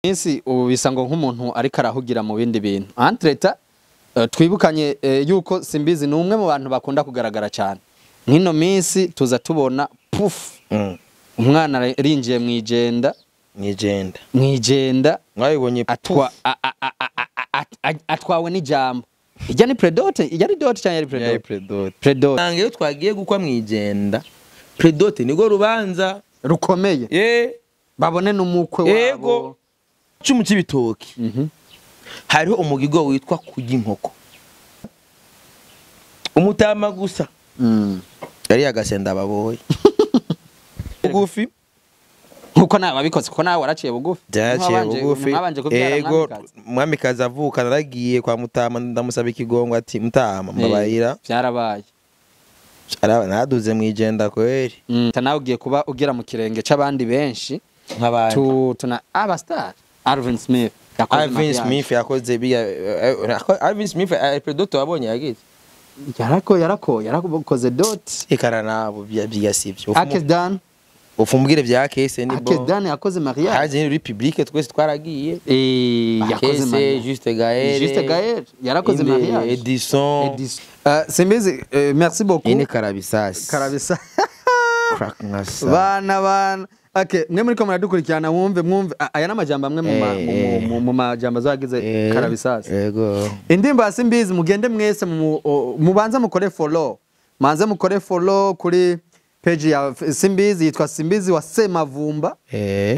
Minsi ubu bisa ngo nk'umuntu ariko arahugira mu bindi bintu. Entre-temps twibukanye yuko Simbizi ni umwe mu bantu bakunda kugaragara cyane. Nk'ino minsi tuza tubona puf, umwana arinjiye mwijenda. Mwijenda. Mwijenda. Mwabibonye. Atwa atwawe n'ijambo. Ijya ni pré-dot, ijya ni dot cyangwa yari Yari pré-dot? Pré-dot. Pré-dot. Ntange iyo twagiye gukwa mwijenda, pré-dot nirwo rubanza rukomeye. Babone n'umukwe wabo. Yego. Cumu cy'ibitoki. Hariho umugigo witwa kurya inkoko. Umutama gusa. Yari yagasenda baboye. Bugufi. Nkuko nawe wabikoze, kuko nawe waraciye bugufi. Byaciye bugufi. Mwabanje kubyara Ego, mwamikazi. Mwamikazi avuka naragiye kwa mutama ndamusaba ikigongo ati: "Mutama, mbabarira." Byarabaye. Araba naduze mwijenda kweri. Nawe ugiye kuba ugera mu kirenge c'abandi benshi. Nk'abandi. Tu tuna aba star Alvin Smith yakoze Alvin mariage. Smith yakoze biya Alvin Smith, pré-dot wabonye yagize. Yarakoze dot. Ikara nabo bya sivyo. Akes Dan. Ufumbwire bya kese ni Akes bo. Dan yakoze mariage. Haje muri public twese twaragiye. Yakoze Kese mariage. Juste Gaël. Juste Gaël yarakoze Inde mariage. Edison. Edison. Simbizi, merci beaucoup. Ine karabisasi. Karabisa. Crack nkasa. Bana bana. Okay, mwe muriko muradukurikirana, mwumve mwumve aya n'amajambo amwe mu ma- mu majambo azagize karabisasi. Yego. Indirimbo ya Simbizi, mugende mwese mubanze mukore follow. Manze mukore follow kuri page ya Simbizi, yitwa Simbizi wa Semavumba.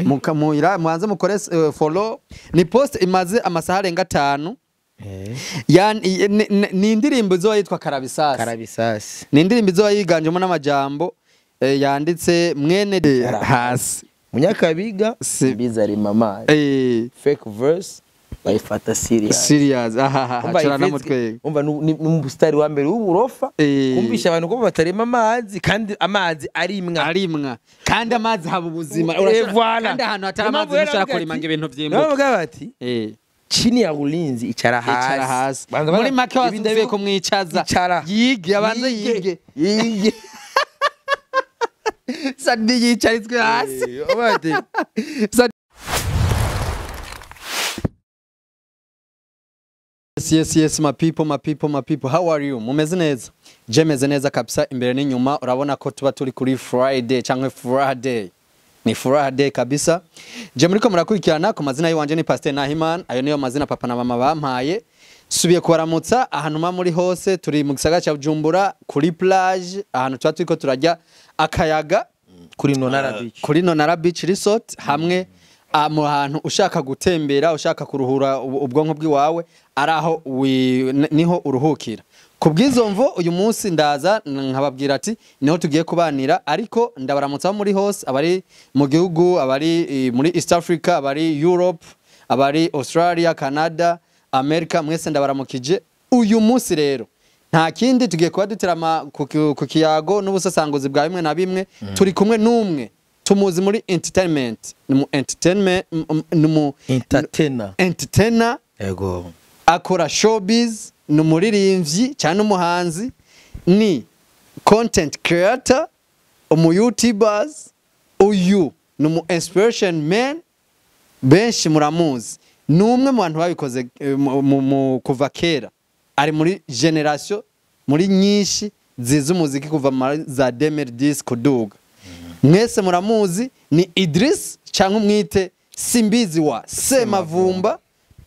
Mubanze mukore follow. Ni post imaze amasaha arenga 5. Ni indirimbo izoba yitwa Karabisasi. Karabisasi. Ni indirimbo izoba yiganjemo n'amajambo yanditse mwene hasi. Munyakabiga Simbizi arima amazi. Fake verse bayifata serious. Serious, ahaha. Umva cura ifetse- namutwega. Umva ni umusitari wa mbere w'uburofa kumvisha abantu ko batarema amazi kandi amazi arimwa. Arimwa kandi amazi haba ubuzima. Voilà. Kandi ahantu hatari Niyo amazi mpamvu rero ntushobora bavuga kurima ati- ngo ibintu niyo vyimbuke. mpamvu bavuga bati chini ya ulinzi icara hasi. Icara hasi. Banza Muri make ibi wasubiye kumwicaza Icara. yige, abanze yige. Yige. Sadi yicaritswe hasi. Bati Yes, my people, my people, my people. How are you? Mumeze neza? Je meze neza kabisa imbere n'inyuma. Urabona ko tuba turi kuri Friday cyangwa Friday. Ni Friday kabisa. Je muriko murakurikirana ku mazina yiwanje ni Pastor Nahiman. Ayo niyo mazina papa na mama bampaye. Subiye kubaramutsa ahantu ma muri hose. Turi mu gisagara cya Bujumbura kuri plage, ahantu tuba turiko turajya akayaga. Kuri Nonara Beach. Kuri Nonara Beach Resort, hamwe mu hantu ushaka gutembera, ushaka kuruhura ubwonko bw'iwawe, ari aho niho uruhukira. Ku bw'izo mvo uyu munsi ndaza nkababwira ati niho tugiye kubanira, ariko ndabaramutsa aho muri hose, abari mu gihugu, abari muri East Africa, abari Europe, abari Australia, Canada, America, mwese ndabaramukije. Uyu munsi rero nta kindi, tugiye kuba duterama ku kiyago n'ubusasanguzi bwa bimwe na bimwe. Turi kumwe n'umwe tumuzi muri entertainment, ni mu entertainment, ni mu Entertainer. Entertainer. Yego. Akora showbiz, ni umuririmbyi cyangwa n'umuhanzi, ni content creator, umu youtubers. Uyu ni umu inspiration man, benshi muramuzi, ni umwe mu bantu babikoze kuva kera, ari muri generation muri nyinshi zizi umuziki kuva muri za 2010 kuduga. Mwese muramuzi, ni Idris cyangwa umwite Simbizi wa Semavumba.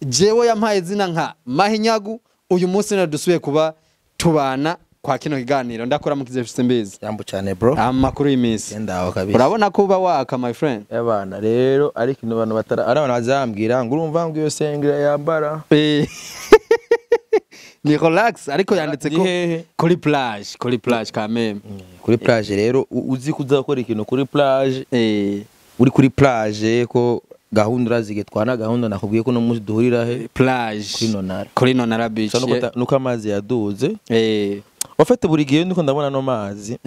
Jewe yampaye izina nka Mahinyagu. Uyu munsi rero dusubiye kuba tubana kwa kino kiganiro. Ndakora mukize Simbizi. Jambo cyane, bro. Amakuru y'iminsi? Genda aho kabisa. Urabona ko uba waka, my friend. Abana rero, ariko ino bantu batara ari abantu bazambwira ngo urumva ngo iyo sengera yambara Ni relax, ariko yanditse ko Ni hehe? Kuri plage, kuri plage quand même. Kuri plage rero uzi ko uzakora ikintu kuri plage, uri kuri plage, ko gahunda urazige twana gahunda nakubwiye ko no munsi duhurira he? Plage. Kuri Nonara. Kuri Nonara Beach. Gusa nuko amazi yaduze wafate buri gihe ndiko ndabona no mazi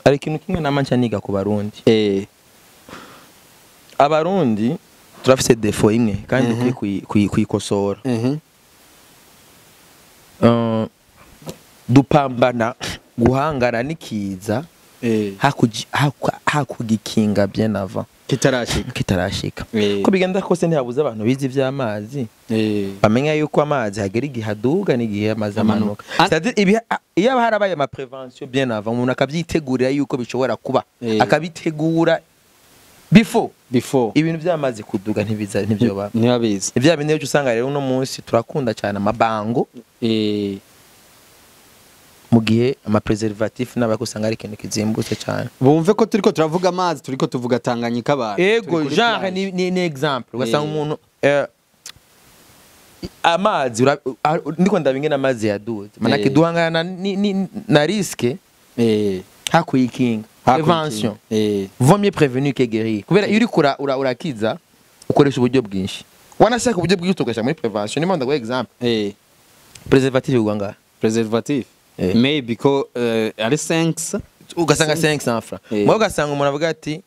hari ikintu kimwe nama nca niga ku Barundi. Abarundi turafise défaut imwe kandi dukwiye kuyikosora. Dupambana guhangana n'ikiza hakugikinga bien avant. Kitarashika. Ko bigenda kose ntihabuze abantu bize ivy'amazi. Bamenya yuko amazi hagera igihe aduga n'igihe amazi amanuka. C'est-à-dire iyo harabaye ama prévention bien avant, umuntu akavyitegurira yuko bishobora kuba, akabitegura before ibintu by'amazi kuduga ntibiza ntibyoba. Ntibabizi. Ibya bindi byo usanga rero uno munsi turakunda cyane amabango. Mu gihe ama préservatif n'abako usanga ari ikintu kizimbutse cyane. Bumve ko turiko turavuga amazi, turiko tuvuga Tanganyika abantu. Ego genre ni exemple ugasanga umuntu amazi ndiko ndabinge n'amazi yaduze manake duhangana na risque hakuyikinga prévention. Vaut mieux prévenir que guérir. Kubera iyo uriko urakiza ukoresha uburyo bwinshi. Wanashaka uburyo bwinshi ukoresha muri prévention. Nimba ndaguha exemple. Préservatif ugwa ngaha. Préservatif. Maybe ko ari 5 ugasanga 500 francs. Mwe ugasanga umuntu avuga ati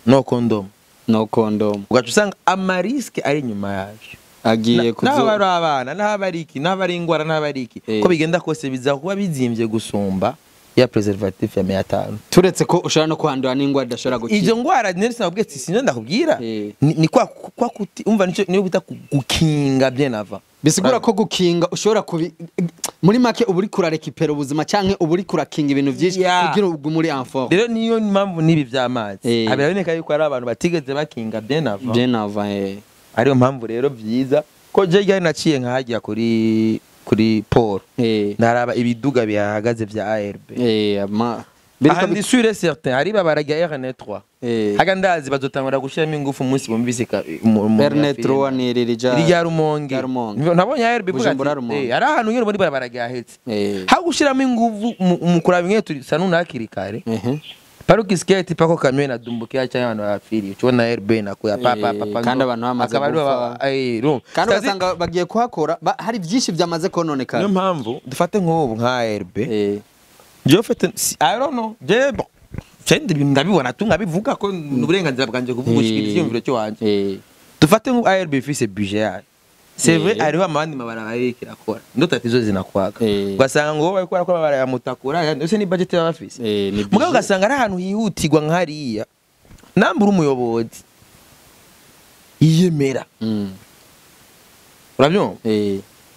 no condom. No condom. Ugaca usanga ama risque ari nyuma yavyo. Agiye kuzo. N'abari abana, n'abari iki, n'abari ingwara, n'abari iki. Ko bigenda kose biza kuba bizimbye gusumba ya préservatif ya 500. Turetse ko ushobora no kwandura n'ingwara idashobora gukira. Izo ngwara nari sinabwiye ati sinyo ndakubwira. Ni kwa kuti umva nico niyo bita gukinga bien avant. Bisigura ko gukinga ushobora kubi muri make uburi kurarekipera ubuzima canke uburi kurakinga ibintu byinshi kugira ubwo muri en forme. Rero niyo mpamvu nibi vy'amazi. Abiraboneka yuko ari abantu batigeze bakinga bien avant. Bien avant. Ariyo mpamvu rero byiza ko je ryari naciye nkahajya kuri Paul. Ndaraba ibiduga bihagaze vya ARB. Andi sur et certain hari babarajya RN3. Haga ndazi bazotangura gushiramo ingufu umunsi bumvise RN3 ni ririja Rumonge. Nabonye ARB ivuga ati ari ahantu nyine muri barabara yahetse. Ha gushiramo ingufu mu kuraba inge turi sanuna hakiri kare. Paruki skate pako kamyo na dumbukia cyane abantu bapfiriye. Ubona ARB nakuya papa papa kandi abantu bamaze gupfa. Kandi ugasanga bagiye kuhakora hari byinshi byamaze kononekara. Niyo mpamvu dufate nk'ubu nka ARB. Je fait I don't know. Je bon. Je ndabibona tu nkabivuga ko n'uburenganzira bwanje kuvuga icyumviro cyo wanje. Dufate nk'ubu ARB ifise budget yayo. C'est vrai hariho amandi mabarabara ikirakora. Ndo tatizo zinakwaka. Ugasanga ngo bariko barakora barabara ya Mutakura, ndose ni budget y'abafise. Mugabo ugasanga ari ahantu hihutirwa nkariya. Nambura umuyobozi yiyemera. Urabyumva?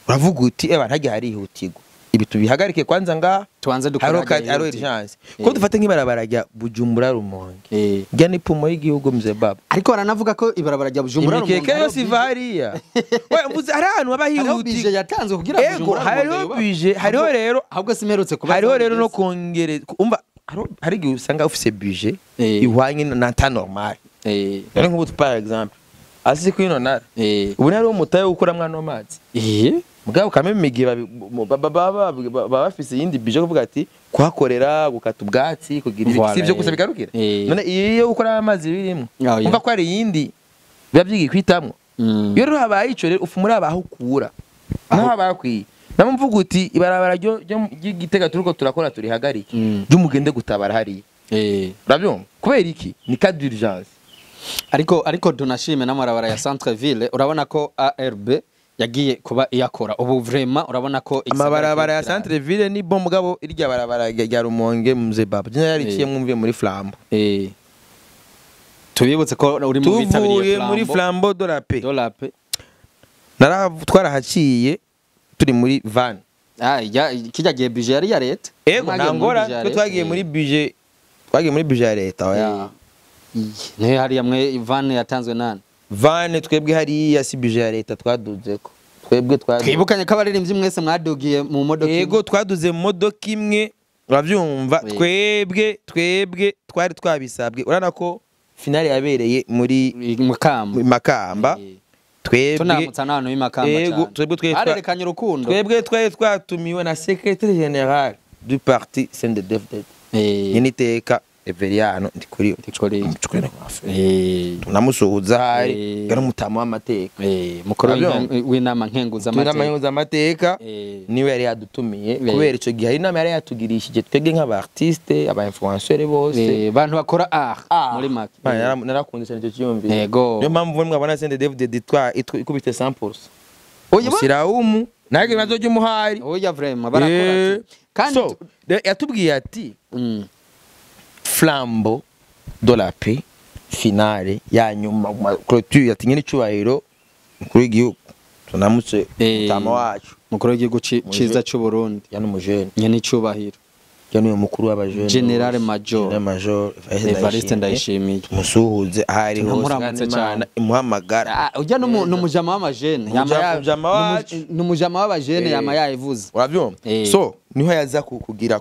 Uravuga uti eba ntajya harihutirwa. Ibi tubihagarike kwanza nga tuanze dukora haro urgence. Ko dufate nk'ibarabara rya Bujumbura Rumonge. Rya ni pumo y'igihugu mze baba. Ariko baranavuga ko ibarabara rya Bujumbura Rumonge. Imikeke yose iva hariya. We mvuze hari ahantu haba hihutirwa. Hariho yatanzwe kugira Bujumbura Rumonge. Hariho budget, hariho rero ahubwo simerutse kuba. Hariho rero no kongere umva hari igihe usanga ufise budget ihwanye na temps normal. Rero nk'ubu par exemple asi kwino nara. Ubu nari umutaye ukora mwana w'amazi. Mugabo kameme igihe baba bafise yindi budget kuvuga ati kuhakorera gukata ubwatsi kugira ibiki sivyo gusa bigarukira. None iyo ukora amazi birimo umva ko ari yindi biba byigiye kwitamwo. Iyo rero habaye ico rero ufu muri abaho ukura. Naho abakwiye. Namwe mvuga uti ibarabara ryo ry'Igitega turiko turakora turihagarike. Ry'umugende gutabara hariya. Urabyumva? Kubera iki? Ni cas d'urgence. Ariko tunashime n'amarabara ya Centre Ville urabona ko ARB yagiye kuba iyakora ubu vraiment urabona ko amabarabara ya Centre Ville ni bon mugabo irya barabara ya Rumonge mze baba je yariciye mwumviye muri Flambeau. Tubibutse ko uri mu bitabiriye Flambeau muri Flambeau de la Paix. De la Paix. Twarahaciye turi muri van. Kijya gihe budget yari ya leta. Ego nangora twagiye muri budget ya leta oya. Ne hariya mwe van yatanzwe nani? Van twebwe hariya si budget ya leta twaduzeko. Twebwe twibukanye ko abaririmbyi mwese mwadugiye mu modoka. Yego twaduze mu modoka imwe uravyumva twebwe twari twabisabwe. Urana ko finale yabereye muri Makamba. Twebwe tunamutsa n'abantu b'imakamba cyane. Yego twebwe arerekanye urukundo. Twebwe twari twatumiwe na secrétaire général du parti CNDD-FDD. Nyeniteka Everiano ndikuri tunamusuhuza hari gari mutama w'amateka mukuru w'inama nkenguza amateka niwe yari yadutumiye kubera ico gihe hari inama yari yatugirishije twebwe nk'aba artiste aba influenceur bose bantu bakora art muri make. Narakunze cyane ico cyiyumviro. Niyo mpamvu mwabona CNDD-FDD ikubite 100%. Oya nage nazo ry'umuhari. Oya vraiment barakora kandi yatubwiye ati Flambeau de la Paix finale ya nyuma, clôture, ati nyene icubahiro mukuru w'igihugu, tunamutse mutama wacu, mukuru w'igihugu ciza c'u Burundi, yani umujene, nyene icubahiro, yani uyu mukuru w'abajene, General Major, General Major Evariste Ndayishimiye, tumusuhuze ahari hose, Tumuramutse kandi Imana imuhamagara. Ujya n'umujama w'amajene, Umujama wacu. N'umujama w'abajene yama yayivuze. Uravyumva? So niho yaza kugira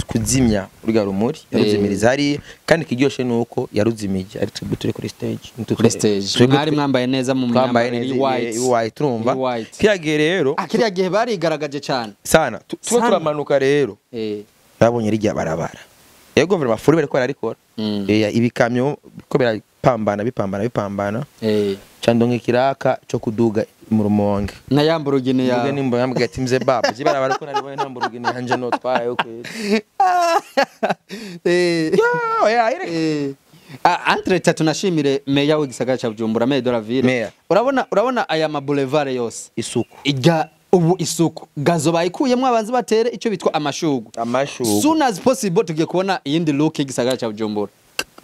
kuzimya urya rumuri, yaruzimiriza hariya, kandi ikiryoshe ni uko yaruzimije ari twebwe turi kuri stage. Kuri stage mwari mwambaye neza mu Twambaye myambaro neza iri white. White, turumva Iri white. Kiriya gihe rero, Kiriya gihe barigaragaje cyane. Sana tuba Sana. Turamanuka rero, babonye rijya barabara, yego vraiment furi bariko bararikora. Ibikamyo ko birapambana, bipambana, bipambana. Candonga ikiraka cyo kuduga mu Rumonge. Na ya mburugini Mvuge ya nimba yambwiye ati: "Mze baba, jibarabara ko naribonye, nta mburugini yanje notwaye kweli." Yo, ya ire. Entre tunashimire meya w'igisagara ca Bujumbura, maire de la ville. Meya. Urabona aya ma boulevard yose Isuku. Ijya ubu isuku, gazon bayikuyemwo, abanzi batere icyo bitwa amashugwe. Amashugwe. Soon as possible tugiye kubona iyindi look y'igisagara ca Bujumbura.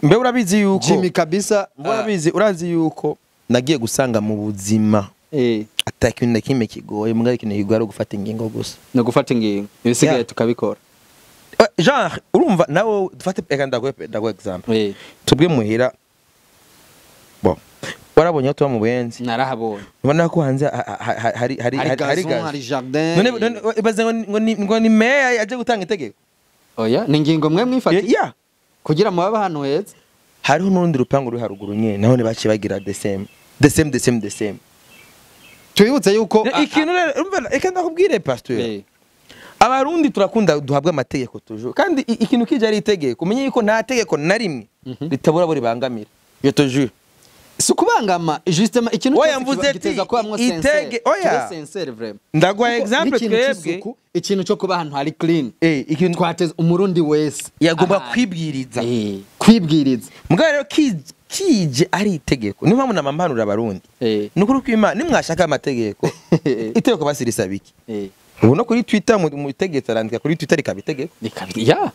Mbe urabizi yuko Jimmy kabisa. Mbe urabizi, urazi yuko nagiye gusanga mu buzima ata kintu na kimwe kigoye, mbwa ikintu kigoye ari ugufata ingingo gusa. No gufata ingingo, ibisigaye tukabikora. Genre urumva nawe, dufate, reka ndaguhe example. Tubwe muhira, bon, warabonye aho tuba mu Buyenzi? Narahabonye. Ubona ko hanze hari hari hari hari gazon, hari jardin. None ibaze ngo ni meya aje gutanga itegeko. Oya, ni ingingo mwe mwifatiye kugira mubabe ahantu heza. Hariho n'urundi rupangu ruri haruguru nyene, naho baciye bagira the same, the same, the same, the same. Twibutse yuko Ikintu rero urumva, reka ndakubwire, pasteur, Abarundi turakunda duhabwa amategeko toujours, kandi ikintu kije ari itegeko, umenye yuko nta tegeko na rimwe ritabura buri bangamira, je te jure. Si ukubangama justement, ikintu Oya, cyose mvuze ati, giteza kubamwo sincere. Oya. Tube sincere vraiment. Ndaguha Kuko example, n'ikintu twebwe c'isuku, ikintu cyo kuba ahantu hari clean, ikintu twateza Umurundi wese yagomba ahari. kwibwiriza. Kwibwiriza. Mugabo rero kije ari itegeko, niyo mpamvu namampanura Abarundi, ni ukuri kw'Imana, nimwashaka amategeko, itegeko basirisaba iki? Ubu no kuri Twitter umutegetsi arandika kuri Twitter rikaba itegeko. Ya.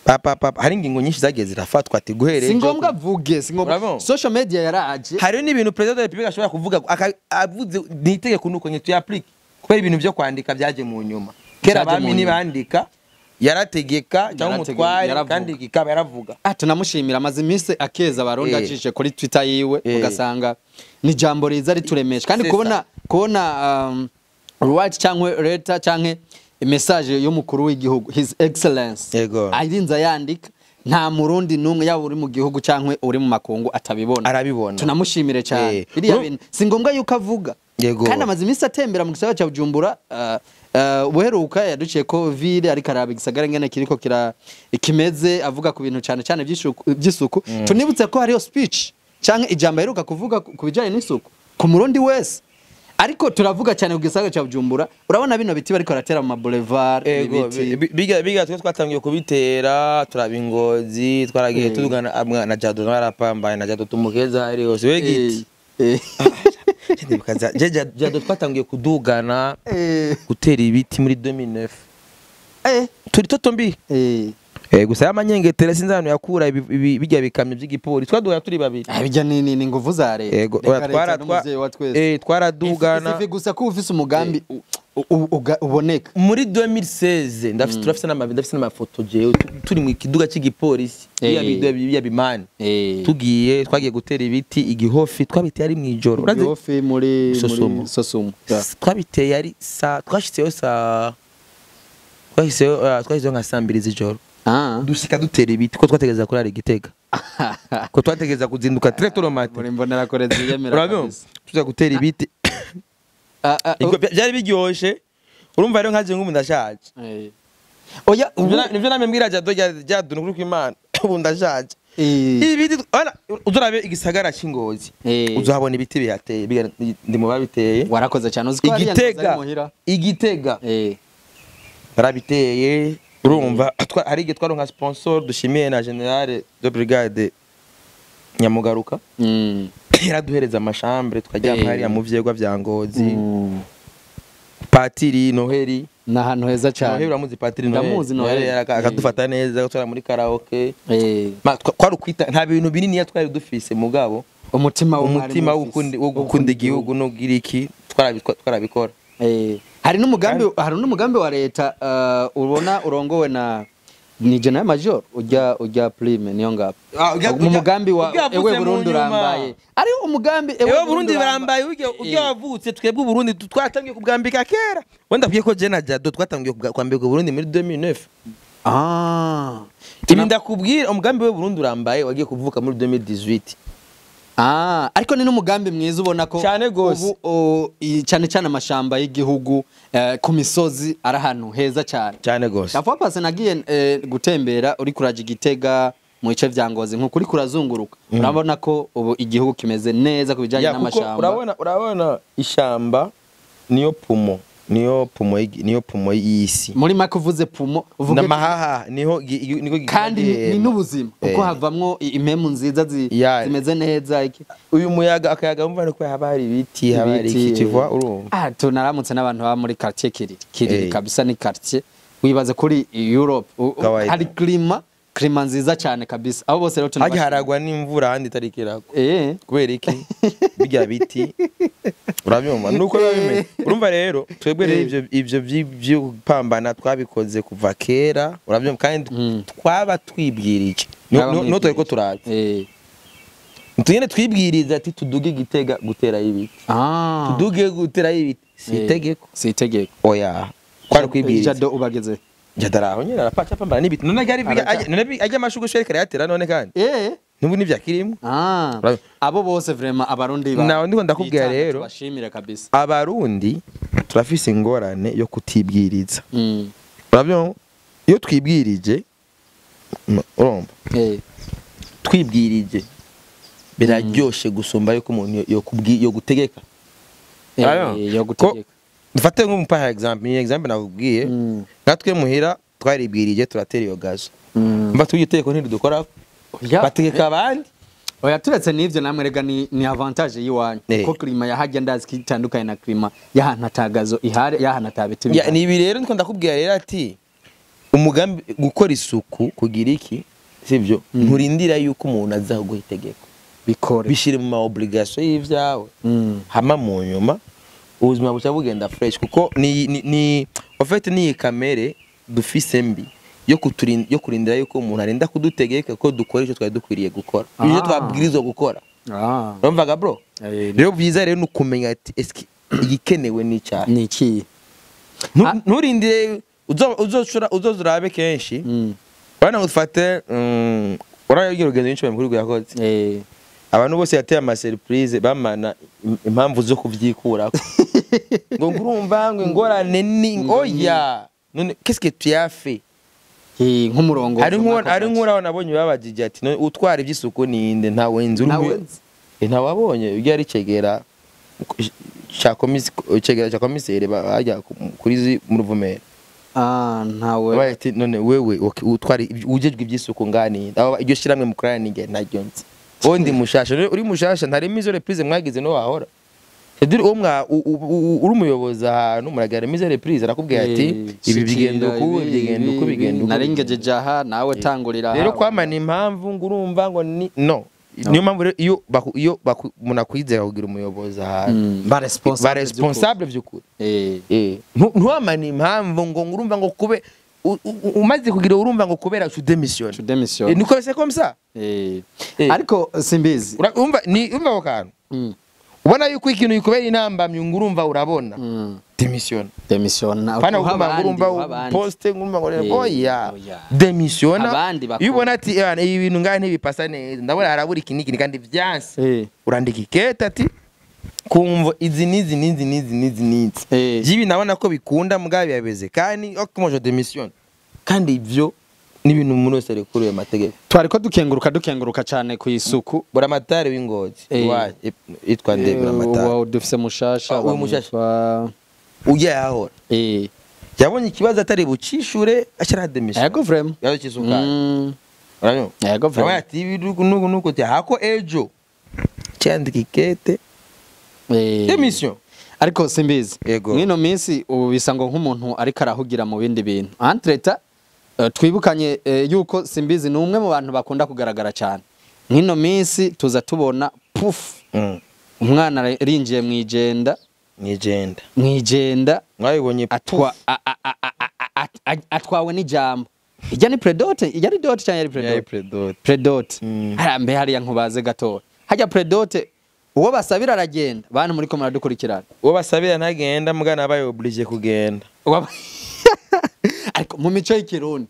Papa papa, hari ingingo nyinshi zagiye zirafatwa ati guhereye Si ngombwa avuge, si ngombwa. Urabona? Social media yaraje. Hariho n'ibintu perezida wa repubulika ashobora kuvuga avuze ni itegeko, nuko nye tuyapplique, kubera ibintu byo kwandika byaje mu nyuma. Kera Byaje mu abami nyuma. ntibandika, yarategeka cyangwa umutware, yaravuga. kandi kikaba yaravuga. Tunamushimira, amaze iminsi akeza Abarundi acishe kuri Twitter yiwe, ugasanga ni jambo riza rituremesha kandi C'est kubona right cyangwa letter cyangwa message y'umukuru w'igihugu, His Excellence, arinze ayandika, nta Murundi n'umwe, yaba uri mu gihugu cyangwa uri mu makungu, atabibona. Arabibona. Tunamushimire cyane. Biriya bintu si ngombwa yuko avuga. Kandi amaze iminsi atembera mu gisagara cya Bujumbura, ubuheruka yaduciye ko ville, ariko araba igisagara ingene kiriko kira kimeze, avuga ku bintu cyane cyane by'isuku. Tunibutse ko hariyo speech cyangwa ijambo aheruka kuvuga ku bijyanye n'isuku ku Murundi wese, ariko turavuga cyane ku gisagara cya Bujumbura. Urabona bino biti bariko baratera mu ma boulevard, ibiti. Biga twe twatangiye kubitera, turaba Ingozi, twaragiye tugana na Jado, narapambaye na Jado, tumukeza hari hose we giti. Ndibuka je Jado twatangiye kudugana gutera ibiti muri 2009, turi toto mbi. Gusa y'amanyengetera sinzi ahantu yakura bijya bikamyo by'igipolisi, twadugana turi babiri. Bijya ni nguvu za leta. Yego, Reka oya, leta n'umuvyeyi wa twese. Twaradugana. Ifi gusa ko ufise umugambi uboneka. Muri 2016 ndafise, turafise ndafise n'amafoto jewe turi mu kiduga cy'igipolisi, biya bimani, tugiye, twagiye gutera ibiti Igihofi, twabiteye ari mw'ijoro. Igihofi muri Sosumo. Muri Sosumo. Twabiteye ari sa twashitseyo sa twashitseyo nka saa 2 z'ijoro, dushika dutera ibiti, ko twategereza kurara Igitega, ko twategereza kuzinduka très tôt le matin. Muri mbonera kore ziyemera Urabona, kabisa. tuza gutera ibiti. Byari biryoshe. Urumva rero nkaje nk'ubu ndashaje. Oya, ubu Nivyo namwe mbwira Jado, Jado, nukuri kw'Imana, ubu ndashaje. Ibi biti wana, uzurabe igisagara c'Ingozi, uzahabona ibiti bihateye, ndi mu babiteye. Warakoze cyane, uzi ko hariya Ngozi ari Igitega, muhira. Igitega barabiteye. Urumva hari igihe twaronka sponsor, dushimiye na général de brigade Nyamugaruka, yaraduhereza amashambure tukaryama hariya mu vyegwa vya Ngozi. Patiri Noheli Ni ahantu heza cyane. Noheli uramuzi Patiri Noheli? Ndamuzi Noheli. Akadufata neza agatwara muri karaoke. Kwari ukwita nta bintu binini twari dufise mugabo umutima umutima wo gukunda igihugu no giriki twarabikora. Hari n'umugambi wa leta ubona urongowe na ni General Major ujya prime niyo ngapo umugambi wa ewe Burundi urambaye ari umugambi ewe Burundi barambaye ujya wavutse twebwe Burundi twatangiye kubwambika kera wenda bwiye ko Jena Jado twatangiye kwambika Burundi muri 2009. Ibi ndakubwira umugambi we Burundi urambaye wagiye kuvuka muri 2018. Ariko ni n'umugambi mwiza ubona ko cyane gose ubu cyane cyane amashamba y'igihugu ku misozi ari ahantu heza cyane cyane gose. Ndavuga pase nagiye gutembera uri kuraje Igitega mu bice vya Ngozi nkuko uri kurazunguruka urabona ko ubu igihugu kimeze neza ku bijanye n'amashamba. Urabona ishamba niyo pumo niyo pumo y'isi. Muri make uvuze pumo uvuge n'amahaha niho niko kandi ni n'ubuzima kuko havamwo impemu nziza zimeze neza iki uyu muyaga akayaga umva nuko haba hari ibiti haba hari iki kiva urumva. Tunaramutse n'abantu baba muri quartier Kiriri kabisa ni quartier wibaze kuri Europe hari climat nziza cyane kabisa abo bose rero tunabashimira. Haragwa n'imvura handi itarikirako kubera iki bijya biti urabyumva nuko biba bimeze. Urumva rero twebwe rero ivyo byo gupambana twabikoze kuva kera urabyumva kandi twaba twibwirije no twari ko turaza tugende twibwiriza ati tuduge Igitega gutera ibiti tuduge gutera ibiti si itegeko oya kwari kwibwiriza. Jado ubageze Jadaraho nyine arapacha pambana n'ibiti none gari none ajya amashugo sheri karayatera none kandi nubu nivyakirimo abo bose vraiment abarundi ba nawe ndiko ndakubwira rero tubashimira kabisa. Abarundi turafise ingorane yo kutibwiriza. Urabyo iyo twibwirije urumva twibwirije biraryoshe gusumba yuko umuntu yo gutegeka. Yo gutegeka. Dufate nko par exemple ni exemple nakubwiye natwe muhira twaribwirije turatera iyo gazo mba tugiteko ntidukora bategeka abandi. Oya turetse n'ivyo namwe rega ni avantage yiwanyu kuko climat yahajya ndazi kitandukanye na climat y'ahantu atagazo ihari y'ahantu atabiti. Ni ibi rero ndiko ndakubwira rero ati umugambi gukora isuku kugira iki sivyo nturindira yuko umuntu aza kuguha itegeko bikore bishire mu ma obligation y'ivyawe hama mu nyuma ubuzima buca bugenda fresh kuko ni en fait ni kamere dufise mbi yo kurindira yuko umuntu arinda kudutegeka ko dukora icyo twari dukwiriye gukora ibyo twabwirizwa gukora. Urumvaga bro rero byiza rero nukumenya ati eski igikenewe ni cyaha ni iki nturindire uzozurabe kenshi bana ufate urayo urugendo nyinshi mukuru yakoze abantu bose yateye ama surprise bamana impamvu zo kubyikurako ngo ngurumva ngo ingorane ni oya none qu'est-ce que tu as fait nk'umurongo hari nk'uraho nabonye babajije ati utwara iby'isuku ninde ntawe nzi ntawe wabonye ujya ari cegera cha komisere bajya kuri mu Ruvumera ntawe bati none wewe utwara ujejwe iby'isuku ngani iryo shiramwe mukorana ninge ntaryo nzi ondi mushasha uri mushasha ntarimo izo reprise mwagize no wahora cedire umwa uri umuyobozi ahantu muragara mise reprise arakubwira ati ibi bigenda uku bigenda uku bigenda uku narengeje aha nawe tangurira rero kwamana impamvu ngurumva ngo ni no niyo mpamvu iyo iyo munakwizera kugira umuyobozi ahantu ba responsable by'ukuri ntuwamana impamvu ngo ngurumva ngo kube umaze kugira urumva ngo kubera tu démissionne niko c'est comme ça ariko simbizi urumva ni umva ko kantu ubona yuko ikintu ikubera intambamyi ngurumva urabona démissionne pana urumva poste ngurumva ngo oya démissionne iyo ubona ati ibi bintu ngahe ntibipasa neza ndabona harabura iki n'iki kandi byanse urandika ikete ati kumva izi nizi nizi nizi nizi nizi jibi nabona ko bikunda mugabe yabeze kandi ok moi je démissionne kandi ivyo ni ibintu umuntu wese arekuriwe amategeko. Twariko dukenguruka cyane ku isuku buramatari w'Ingozi itwa nde buramatari wa dufise mushasha uyu mushasha ujya yahora yabonye ikibazo atari bucishure ashara démission yego vraiment yazo urabona yego vraiment ati nuko nuko hako ejo cyandika ikete démission. Ariko simbizi Yego. Mwino minsi ubu bisa ngo nk'umuntu ariko arahugira mu bindi bintu. Entreta twibukanye yuko Simbizi ni umwe mu bantu bakunda kugaragara cyane. Mwino minsi tuza tubona puf umwana arinjiye mwijenda mwayibonye atwa atwawe n'ijambo. Ijya ni predote, ijya ni dote cyangwa yari predote? Predote. Harambe hariya nkubaze gato. Hajya predote uwo basabira aragenda, bantu muri ko muradukurikirana. Uwo basabira ntagenda mugana abaye obligé kugenda. Ariko mu mico y'ikirundi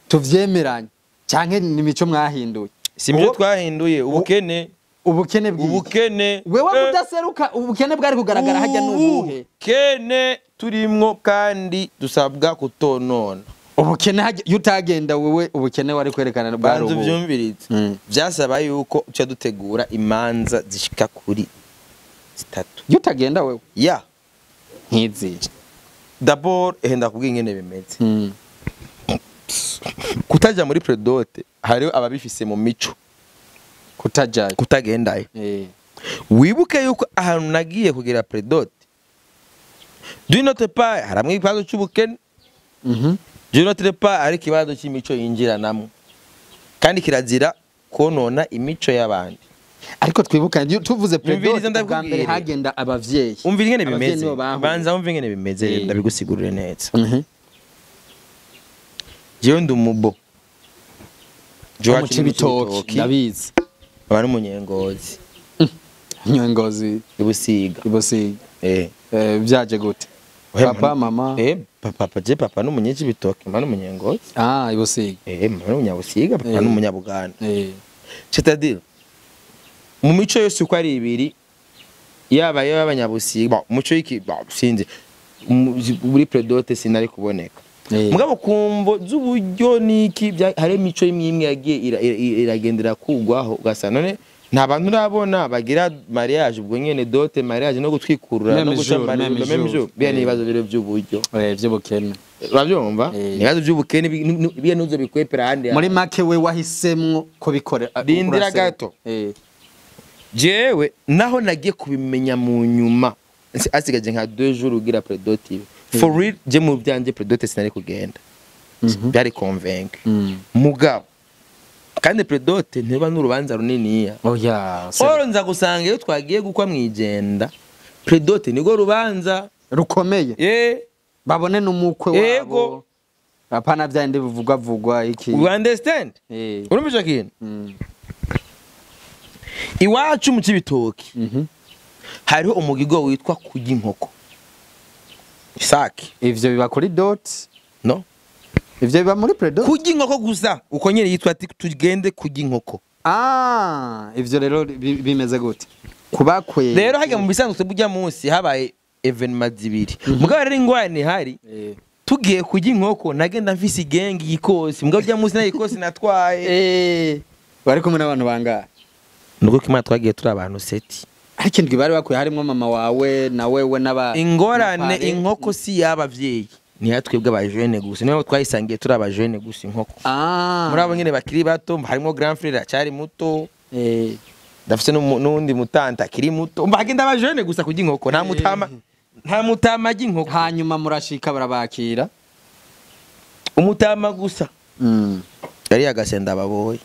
tuvyemeranye canke ni mico mwahinduye? Si mico twahinduye, ubukene ubukene bw'iki? Ubukene. Wewe kudaseruka ubukene bwari kugaragara hajya n'ubuhe? Ubukene turimwo kandi dusabwa kutonona. Ubukene hajya yutagenda wewe ubukene wari kwerekana bwari ubu. Banzu vyumviritse. Byasaba yuko uca dutegura imanza zishika kuri zitatu. Yutagenda wewe? Ya. Nkizi. D'abord henda kubwira ingene bimeze. Kutaja muri predote hari ababifise mu mico. Kutajayo. Kutagendayo. Wibuke yuko ahantu nagiye kugira predote. Du note pas haramwe ikibazo cy'ubukene. Du note pas ari ikibazo cy'imico yinjiranamwe. Kandi kirazira konona imico y'abandi. Ariko twibukanye tuvuze predote bwa mbere hagenda abavyeyi. Umvira ingene bimeze. Banza umvira ingene bimeze ndabigusigurire neza. Jewe ndi umubo. Jewe Cibitoki ndabizi. Aba n'umunyengozi. Nyengozi ibusiga. Ibusiga. Byaje gute? Papa mama. Papa je papa n'umunyecibitoki, mama n'umunyengozi. Ah, ibusiga. Mama n'umunyabusiga, papa n'umunyabuganda. C'est-à-dire mu mico yose uko ari ibiri yaba y'abanyabusiga, muco y'iki sinzi muri predote sinari kuboneka. Mugabo kumvo z'uburyo niki hari imico imwe yagiye iragendera kugwaho ugasanga none nta bantu urabona bagira mariage ubwo nyene dote mariage no gutwikurura no guca même jour biya nibazo biro by'uburyo by'ubukene urabyumva nibazo by'ubukene biya nuzo bikwepera handi muri make we wahisemwo ko bikore rindira gato. Jewe naho nagiye kubimenya mu nyuma asigaje nka 2 jours ugira predote. For real je mu byanje predote sinari kugenda. Byari convaincu. Mugabo kandi predote ntiba n'urubanza runiniya. Oya. Oro nza gusanga iyo twagiye gukwa mwijenda. Predote nigo rubanza rukomeye. Babone n'umukwe wabo. Yego. Apana byande bivugwa vugwa iki. You understand? Urumva kintu? Iwacu mu Cibitoki. Hariho umugigo witwa kurya inkoko. Isaki. Ivyo biba kuri dot? No. Ivyo biba muri predote? Kurya inkoko gusa. Uko nyene yitwa ati tugende kurya inkoko. Ah, ivyo rero bimeze gute? Kubakwe. Rero hajya mu bisanzwe burya munsi habaye evenement zibiri. Mugabo rero ingwane hari. Tugiye kurya inkoko nagenda mfise igengi ikosi. Mugabo burya munsi nayo ikosi natwaye. Bari kumwe n'abantu bangahe? Nuko kimwe twagiye turi abantu seti. Ariko indwi bari bakuye harimo mama wawe na wewe n'aba ingorane inkoko si y'abavyeyi ni yatwebwe abajene gusa niho twayisangiye turi abajene gusa inkoko. Muri abo nyene bakiri bato harimo grand frère acari muto. Ndafise n'undi mutanta akiri muto mbagenda abajene gusa kurya inkoko nta mutama nta mutama ry'inkoko. Hanyuma murashika barabakira umutama gusa. Yari yagasenda baboye.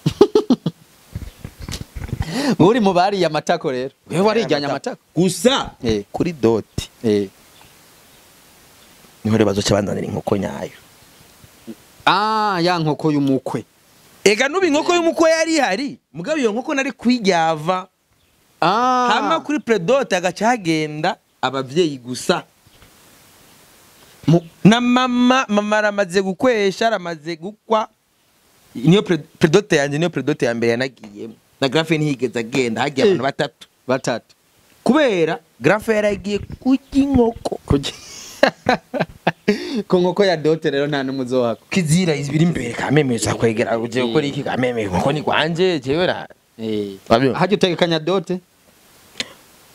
Uri mu bari ya matako rero. Wewe warijyanye amatako gusa kuri dot. Niho rero bazoca bandanira inkoko nyayo. Ah, ya nkoko y'umukwe. Ega nubi inkoko y'umukwe yari hari. Mugabo iyo nkoko nari kwiryava. Ah. Hama kuri predote agaca hagenda abavyeyi gusa. Na mama aramaze gukwesha aramaze gukwa. Niyo predote yanje niyo predote ya mbere yanagiyemo. Na grafe ntihigeze agenda hagiye abantu batatu kubera grafe yaragiye kurya inkoko ku nkoko ya dote rero nta n'umuzohako kizira izibiri imbere kamemeza kwegera ugiye gukora iki kameme inkoko ni kwanje jewe ra hajya utegekanya dote.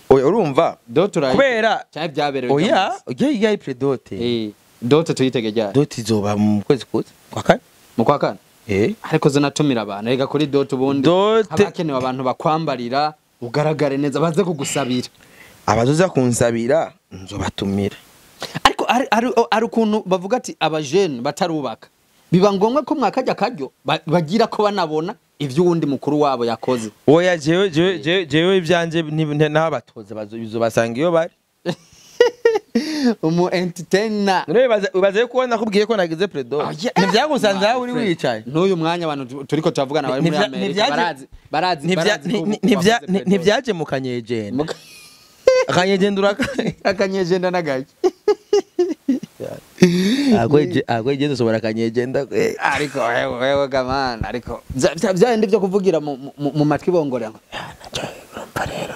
Oya urumva dote urayi kubera cyane byaberewe. Oya ugiye yayi predote. Dote tuyitege ryari? Dote izoba mu kwezi kuza kwa kane. Mu kwa kane. Ariko zinatumira abantu rega kuri dot ubundi habakenewe abantu bakwambarira ugaragare neza baze kugusabira. Abazoza kunsabira nzobatumira. Ariko ari ukuntu bavuga ati abajene batarubaka biba ngombwa ko mwakajya karyo bagira ko banabona ivyo uwundi mukuru wabo yakoze. Oya jewe ivyanje n'abatoza bazobasanga iyo bari. Umu entertainer. None baze ko nakubwiye ko nagize predo. Ntivyagusanze aho uri wicaye. N'uyu mwanya abantu turiko turavugana bari muri Amerika barazi ntivyaje mu kanyejenda. Akanyejenda uraka akanyejenda nagaye. Agweje sobora akanyejenda. Ariko wewe gamana ariko vyandi byo kuvugira mu matwi bongorera. Urumva rero.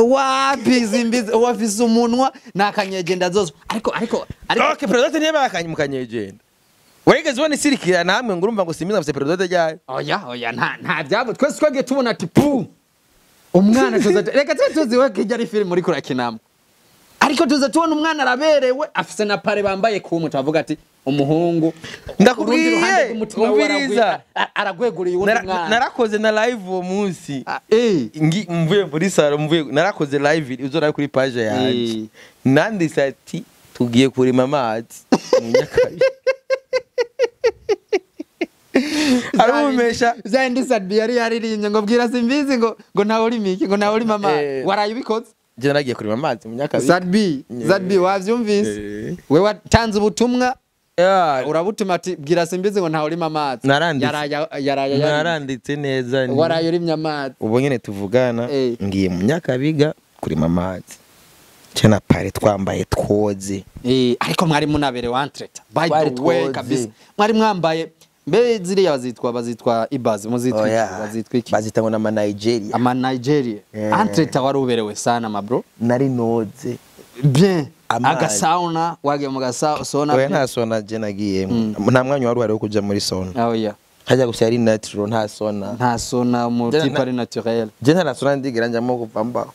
Wapi zimbizi wafise umunwa nakanyegenda zose ariko okay predote niba bakanye mukanyegenda wegeze ubona isirikira namwe ngo urumva ngo simiza afise predote ryayo. Oya nta byabo twese twagiye tubona ati pu umwana tuza reka tuzi we kijya ari film muri kurakinamo ariko tuza tubona umwana araberewe afise na pare bambaye kumwe tuvuga ati umuhungu ndakubwiye umviriza aragweguriye undi mwana. Narakoze na live uwo munsi mvuye muri salo mvuye narakoze live uzora kuri page yanje nanditse ati tugiye kurima amazi mu Nyakabi. Arumesha zandi sadbi yari yaririmbye ngo bwira simbizi ngo ntawe uri miki ngo ntawe uri mama waraye ubikoze. Je naragiye kurima amazi mu Nyakabi. Sadbi wavyumvise we watanze ubutumwa urabutuma ati bwira simbizi ngo ntawe urima amazi. Yaraya naranditse neza waraye urimye amazi. Ubu nyene tuvugana ngiye mu Nyakabiga kurima amazi cena pare twambaye twoze. Ariko mwari munabere wantreta by the way kabisa mwari mwambaye mbe ziriya bazitwa ibazi muzitwa bazitwa iki bazita ngo na Nigeria ama Nigeria. Antreta wari uberewe sana ma bro nari noze bien agasauna wagiye mu gasauna. Oya nta sauna je nagiye nta mwanya wari wari kuja muri sauna. Oya hajya gusa ari natural nta sauna mu type ari naturel. Je nta sauna ndigira njamo kuva mbaho.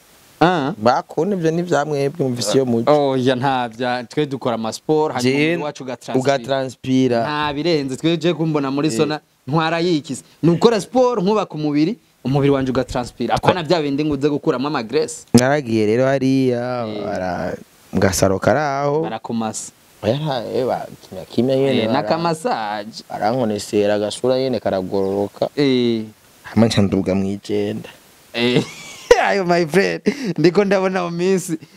Bakone ibyo ni vyamwebwe mvise yo muco. Oya nta bya twe dukora ama sport hanyuma wacu ugatranspira. Nta birenze twe je kumbona muri sona ntwara yikise. Nukora sport nkubaka umubiri wanje ugatranspira. Akona bya bindi nguze gukuramo ama graisse. Naragiye rero hariya bara mugasaro karaho barakomasa. Oya nta ba kimya kimya nyene nakamassage barankonesera agasura nyene karagororoka. Hama ncanduga mwijenda. Ayo my friend ndiko ndabona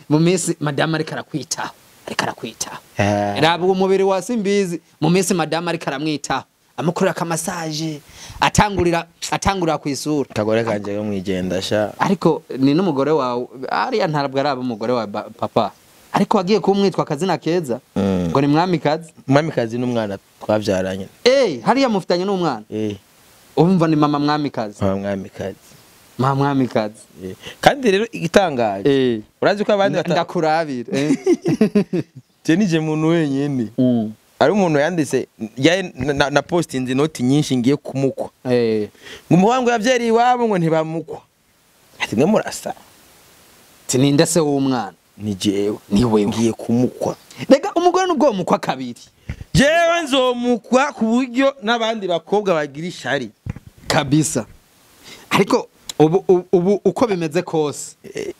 mu minsi madame ariko arakwitaho raba umubiri wa simbizi mu minsi madame ariko aramwitaho amukorera akamassage atangurira kwisura kagore kanje yo mwijenda sha. Ariko ni n'umugore wawe ariya ntarabwo araba umugore wa papa ariko wagiye kumwitwa akazina keza ngo ni mwamikazi. Mwamikazi n'umwana twavyaranye. Hariya mufitanye n'umwana. Umva ni mama mwamikazi. Mama mwamikazi. Mama mwamikazi. Kandi rero igitangaje urazi ko abandi ndakurabira je nije muntu wenyene ari umuntu yanditse na postinze inoti nyinshi ngiye kumukwa ngo umuhango yavyeri iwabo ngo ntibamukwa ati mwe murasa ati ninde se w'umwana ni jewe ni wewe ngiye kumukwa. Rega umugore nubwo mukwa kabiri jewe nzomukwa ku buryo n'abandi bakobwa bagira ishari kabisa. Ariko ubu uko bimeze kose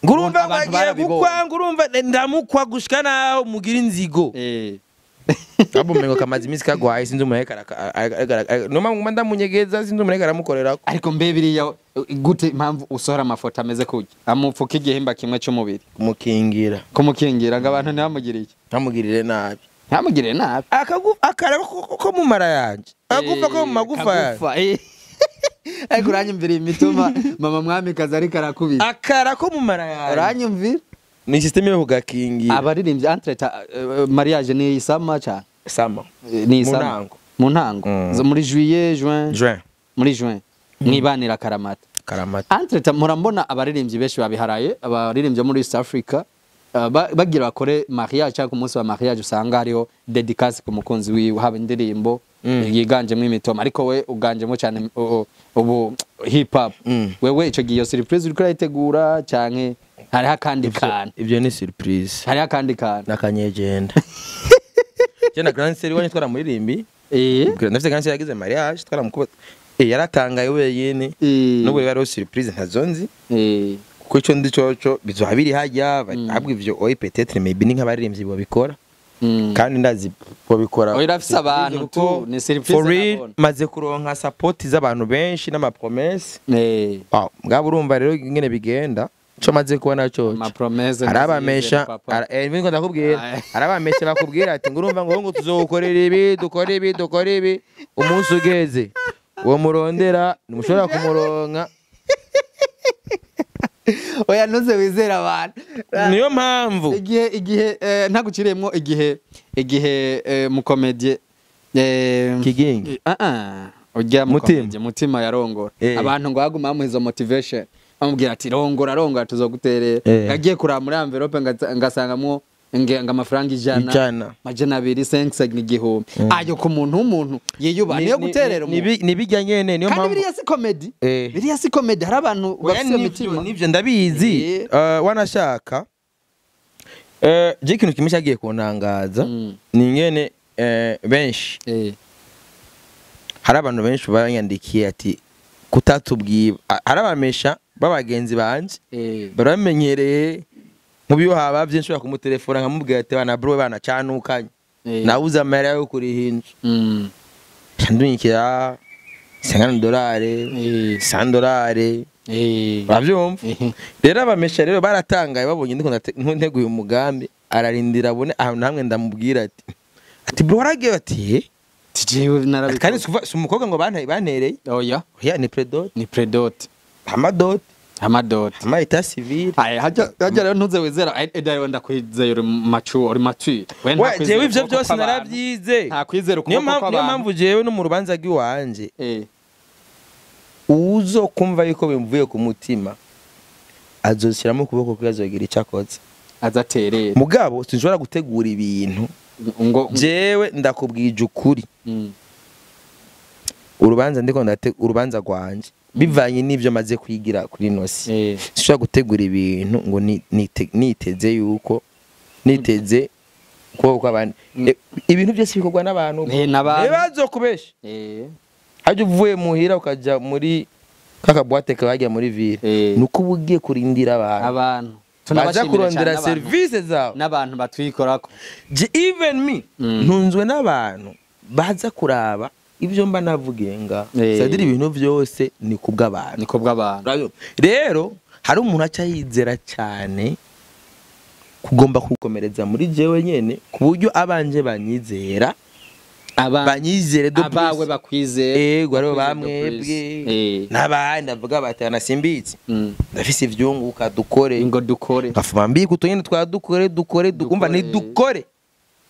ngurumva bagiye gukwa ngurumva ndamukwa gushika naho mugira inzigo. Abo mengo kamazi imisi kagwaye sinzi umuheka no mama ndamunyegeza sinzi umuheka aramukorera. Ariko mbe biriya gute impamvu usohora amafoto ameze kujya amupfuka igihimba kimwe cy'umubiri kumukingira ngo abantu ntibamugire iki ntamugirire nabi ntamugirire nabi akaraba ko mu mara yanje agufa ko mu magufa yanje. Ariko uranyumvira imitoma mama mwamikazi ariko arakubita akara ko mu mara yanje uranyumvira ni system yo kugakingira abaririmbyi entre mariage ni isama cyane sama ni isama mu ntango muri juillet juin muri juin mwibanira karamata entre murambona abaririmbyi benshi babiharaye abaririmbyi muri East Africa bagira bakore mariage cyangwa umunsi wa mariage usanga hariho dedicace ku mukunzi wiwe haba indirimbo yiganjemo imitoma ariko we uganjemo cyane ubu hip hop wewe ico gihe surprise uriko urayitegura canke hariho akandi kantu? Ibyo ni surprise hariho akandi kantu nakanyegenda. Je na grand sœur wanye twaramuririmbi ndafite grand sœur yagize mariage twaramukuba yaratangaye wenyene n'ubu rero surprise ntazonzi Kuko ico ndi coco bizoba biri hajya habwa ivyo oyi, peut-être maybe ni nk'abaririmbyi bobikora. Kandi ndazi bobikora. Oya, irafise abantu tu, ni surprise. For real, nabona. Maze kuronka support z'abantu benshi n'amapromesse. Wow, mugabo urumva rero ingene bigenda, ico maze kubona coco, Amapromesse harabamesha papa. Niko ndakubwira. Aye. Harabamesha bakubwira ati ngo urumva ngo tuzogukorera ibi, dukore ibi, dukore ibi, umunsi ugeze uwo murondera ntimushobora kumuronka. Oya, ntuze wizere abantu. Niyo mpamvu Igihe ntaguciriyemwo, igihe mukomedie Kigingi. Ah ah, ujya Mutima. mukomedie Mutima yarongora, abantu ngo baguma bamuha izo motivation, bamubwira ati rongora, rongora, tuzoguterera. Yagiye kuraba muri envelope ngasangamwo ngo amafaranga 100, 100. 200, 5, 1000, ayo ku muntu w'umuntu yiyubaha niyo guterera umuntu. Ni bijya nyene, niyo Kandi mpamvu biriya si comedy. Biriya si comedy, hari abantu Oya, bafite iyo nivyo, mitima. Nivyo ndabizi. Wanashaka je ikintu kimwe cyagiye kuntangaza ni ingene benshi, hari abantu benshi banyandikiye ati kutatubwiye. Hari abamesha b'abagenzi banje baramenyereye mu biyo haba byinshi nshobora kumutelefona nkamubwira ati bana bro, bana canukanye, nabuze amahera yo kuriha inzu, ndunyikira $50, $100. Urabyumva? Rero abamesha rero baratangaye babonye ndiko nteguye umugambi, ararindira abone ahantu hamwe ndamubwira ati bro waragiye, ati "Eh." Jewe narabikoze. Kandi si umukobwa ngo bantereye. Oya. Oya, ni prédot. Ni prédot. Amadot. Amadot. Ama état civil. Aya hajya hajya rero ntuze wizera rero ndakwizeye, uri mature, uri mature. We We ntakwizera jewe ivyo ukuboko byose kw'abantu. narabyize. Nta kwizera Niyo ukuboko mpamvu, niyo kw'abantu. mpamvu jewe no mu rubanza rw'iwanje, uzo kumva yuko bimvuye ku mutima azoshyiramo ukuboko kwe, azogira icyo akoze. Azaterera. Mugabo sinshobora gutegura ibintu ngo jewe ndakubwije ukuri, urubanza ndiko ndate urubanza rwanje bivanye n'ivyo maze kwigira kuri nosi, sinshobora gutegura ibintu ngo niteze yuko niteze ukuboko kw'abandi. Ibintu byose bikorwa n'abantu. N'abantu. Ntibazokubesha. Hajya uvuye muhira ukaja muri kaka boîte kajya muri ville, nuko uba ugiye kurindira abantu abantu baza Tunabashimira kurondera cyane n'abantu- serivisi zawe. N'abantu batwikorako. Even me, ntunzwe n'abantu baza kuraba ibyo mba navugiye nga c'est-à-dire ibintu byose ni kubw'abantu. Ni kubw'abantu. Urabibona? Rero hari umuntu aca yizera cyane kugomba kukomereza muri jewe nyene, ku buryo abanje banyizera, banyizere de abawe plus. Bakwizera. Ego, aribo Bakwizere de plus. bamwebwe n'abandi avuga bati anasimbitse, ndafise ivyunguka, dukore. Ngo dukore. Nkafuma mbika utu nyene twa dukore, dukore, dukumva ni Dukore.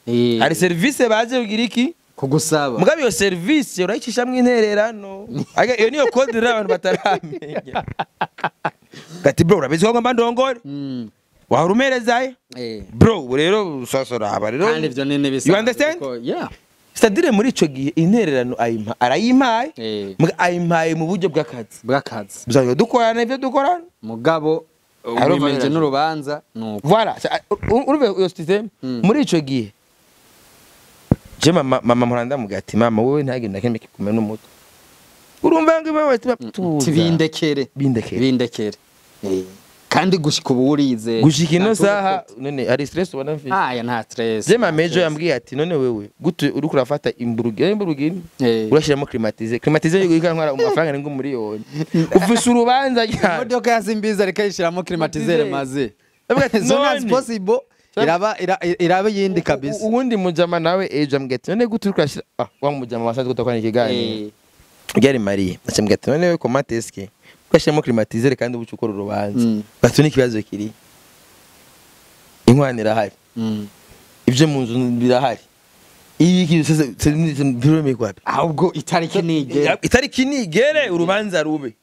dukore. Hari serivisi baje kugira iki? Kugusaba. Mugabo iyo serivisi urayicishamwo intererano. Aga iyo niyo code rero abantu bataramenya. Gati bro, urabizi ko ngomba ndongore, wahora umerezaye. Bro, ubu rero sasa uraba rero. Kandi ivyo ni n'ibisanzwe. You understand? Yeah. C'est-à-dire muri ico gihe intererano ayimpa, arayimpaye. Muga ayimpaye mu buryo bw'akazi. Bw'akazi. Tuzajya dukorana ivyo dukorana. Mugabo Hari wimirije uvanira. n'urubanza nuko. Voilà, urumva iyo system? Muri ico gihe je mama mpora ndamubwira ati mama, wowe ntagende na kimwe kikumena umutwe, urumva ngo ibawe tuza. Tibindekere. Bindekere. Bindekere. Kandi gushika ubu urize. Gushika ino saha none hari stress ubona mfise? Aya, nta stress. Je mama ejo yambwiye ati none wewe gute uriko urafata imburugini, urashyiramo climatisé, climatisé yuko ntwara amafaranga ni ngo miliyoni, ufise urubanza cyane. Imodoka ya Simbizi ariko ayishiramo climatiseur maze. Avuga ati, As soon as none. possible iraba yindi kabisa. Uwundi mujama nawe ejo ambwiye ati none gute uriko urashyira, ah, wa mujama wasanzwe gutakwana ikiganiro ryari mariye, acambwira ati none wewe comment est-ce que ugashyiramo climatiseur kandi ubuca ukora urubanza? Bati n'ikibazo kiri inkwano irahari, ibyo mu nzu birahari, iyi kintu Ahubwo itariki nigera. Itariki nigere urubanza rube.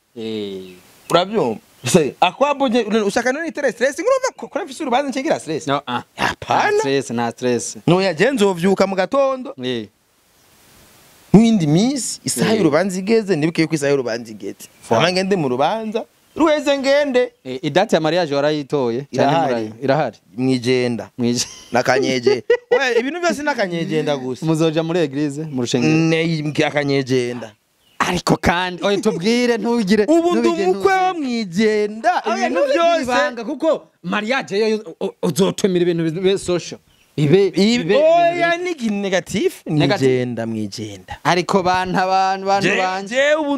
Urabyumva? Se, akwabo ushaka none itere stress, ngurumva ko mfise urubanza ncegira stress? No, ah. Hapana. Nta stress, nta stress. Noya, je nzovyuka mu gatondo nk'iyindi minsi, isaha y'urubanza igeze nibuke ko isaha y'urubanza igeze, hama ngende mu rubanza, ruheze ngende. Idate ya mariage warayitoye? Canke Irahari. Irahari. Mwijenda. Mwije. Nakanyegenda. Oya, ibintu byose nakanyegenda gusa. Muzoja muri église, mu rushengero? Ne, akanyegenda. Ariko kandi oya tubwire ntugire ubu ndi umukwe wo mwijenda ibintu byose ibanga kuko mariage yo uzotumira ibintu bibe social ibe oya ni negatif mwijenda mwijenda ariko bantu abantu banje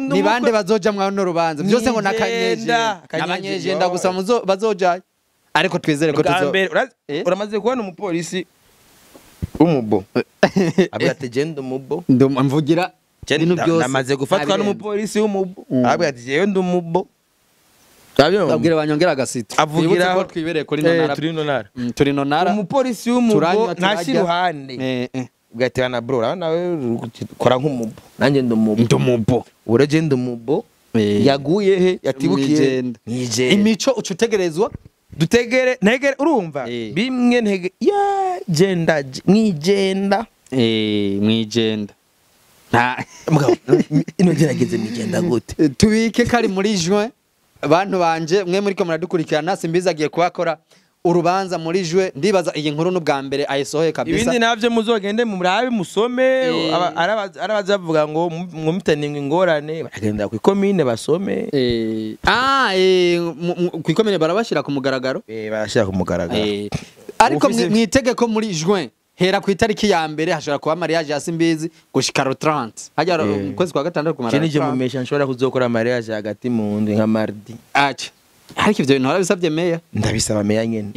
ni bande bazoja mwa rubanza byose ngo nakanyejenda nabanyejenda gusa bazojayo ariko twizere ko tuzo uramaze kubona umupolisi umubo abwira ati genda umubo mvugira ibintu byose namaze gufatwa n'umupolisi w'umubo abwira ati jewe ndi umubo abwira banyongera agasito avugira ko twibereye kuri nonara turi nonara umupolisi w'umubo ntashi ruhande ugatera na bro nawe kora nk'umubo nanjye ndi umubo ndi umubo uraje ndi umubo yaguye he yatibukiye mwijenda imico ucutegerezwa dutegere ntegere urumva bimwe ntege ya genda mwijenda mwijenda nta mugabo ino gerageze mwijenda gute tubike kari muri juin bantu banje mwe muri ko muradukurikirana Simbizi agiye kuhakora urubanza muri juin ndibaza iyi nkuru n'ubwa mbere ayisohoye kabisa ibindi navyo muzogende murabe musome arabaza bavuga ngo mwumitaninga ingorane baragenda ku ikomine basome ku ikomine barabashira ku mugaragaro barashira ku mugaragaro ariko mwitege ko muri juin hera ku itariki ya mbere hashobora kuba mariage ya Simbizi gushika 30 hajya mu kwezi kwa gatandatu kumara je nije mumesha nshobora kuzokora mariage hagati mu ndwi nka mardi acha ariko ivyo bintu warabisabye meya ndabisaba meya nyene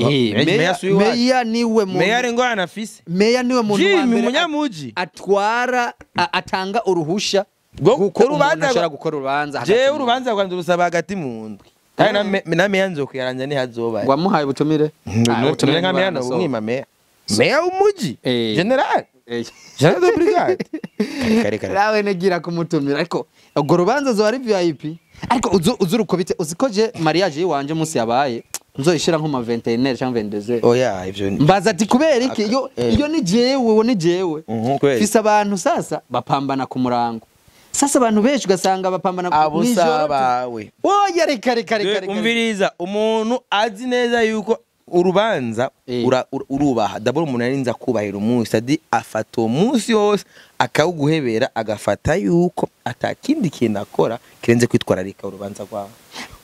meya niwe muntu meya ari ngorana afise meya niwe muntu wa mbere umunyamuji atwara atanga uruhusha gukora urubanza ashobora gukora urubanza je urubanza rwanze rusaba hagati mu ndwi kandi na meya nzokuyaranza ni hazoba wamuhaye ubutumire ubutumire nka meya no mwima meya meya w'umuji general general de brigade kare kare nawe negira kumutumira ariko ubwo rubanza zo ari VIP ariko uzurukubite uzikoje mariage yiwanje munsi yabaye nzoyishira nko ma 21h cyangwa 22h oya ivyo mbaza ati kubera iki iyo ni jewe wo ni jewe fisa abantu sasa bapambana ku murango sasa abantu benshi ugasanga bapambana abo sabawe oya reka reka reka umviriza umuntu azi neza yuko urubanza urubaha daboro umuntu arinza kubahira umunsi adi afata uwo munsi wose akawuguhebera agafata yuko atakindi kintu akora kirenze kwitwararika urubanza rwawe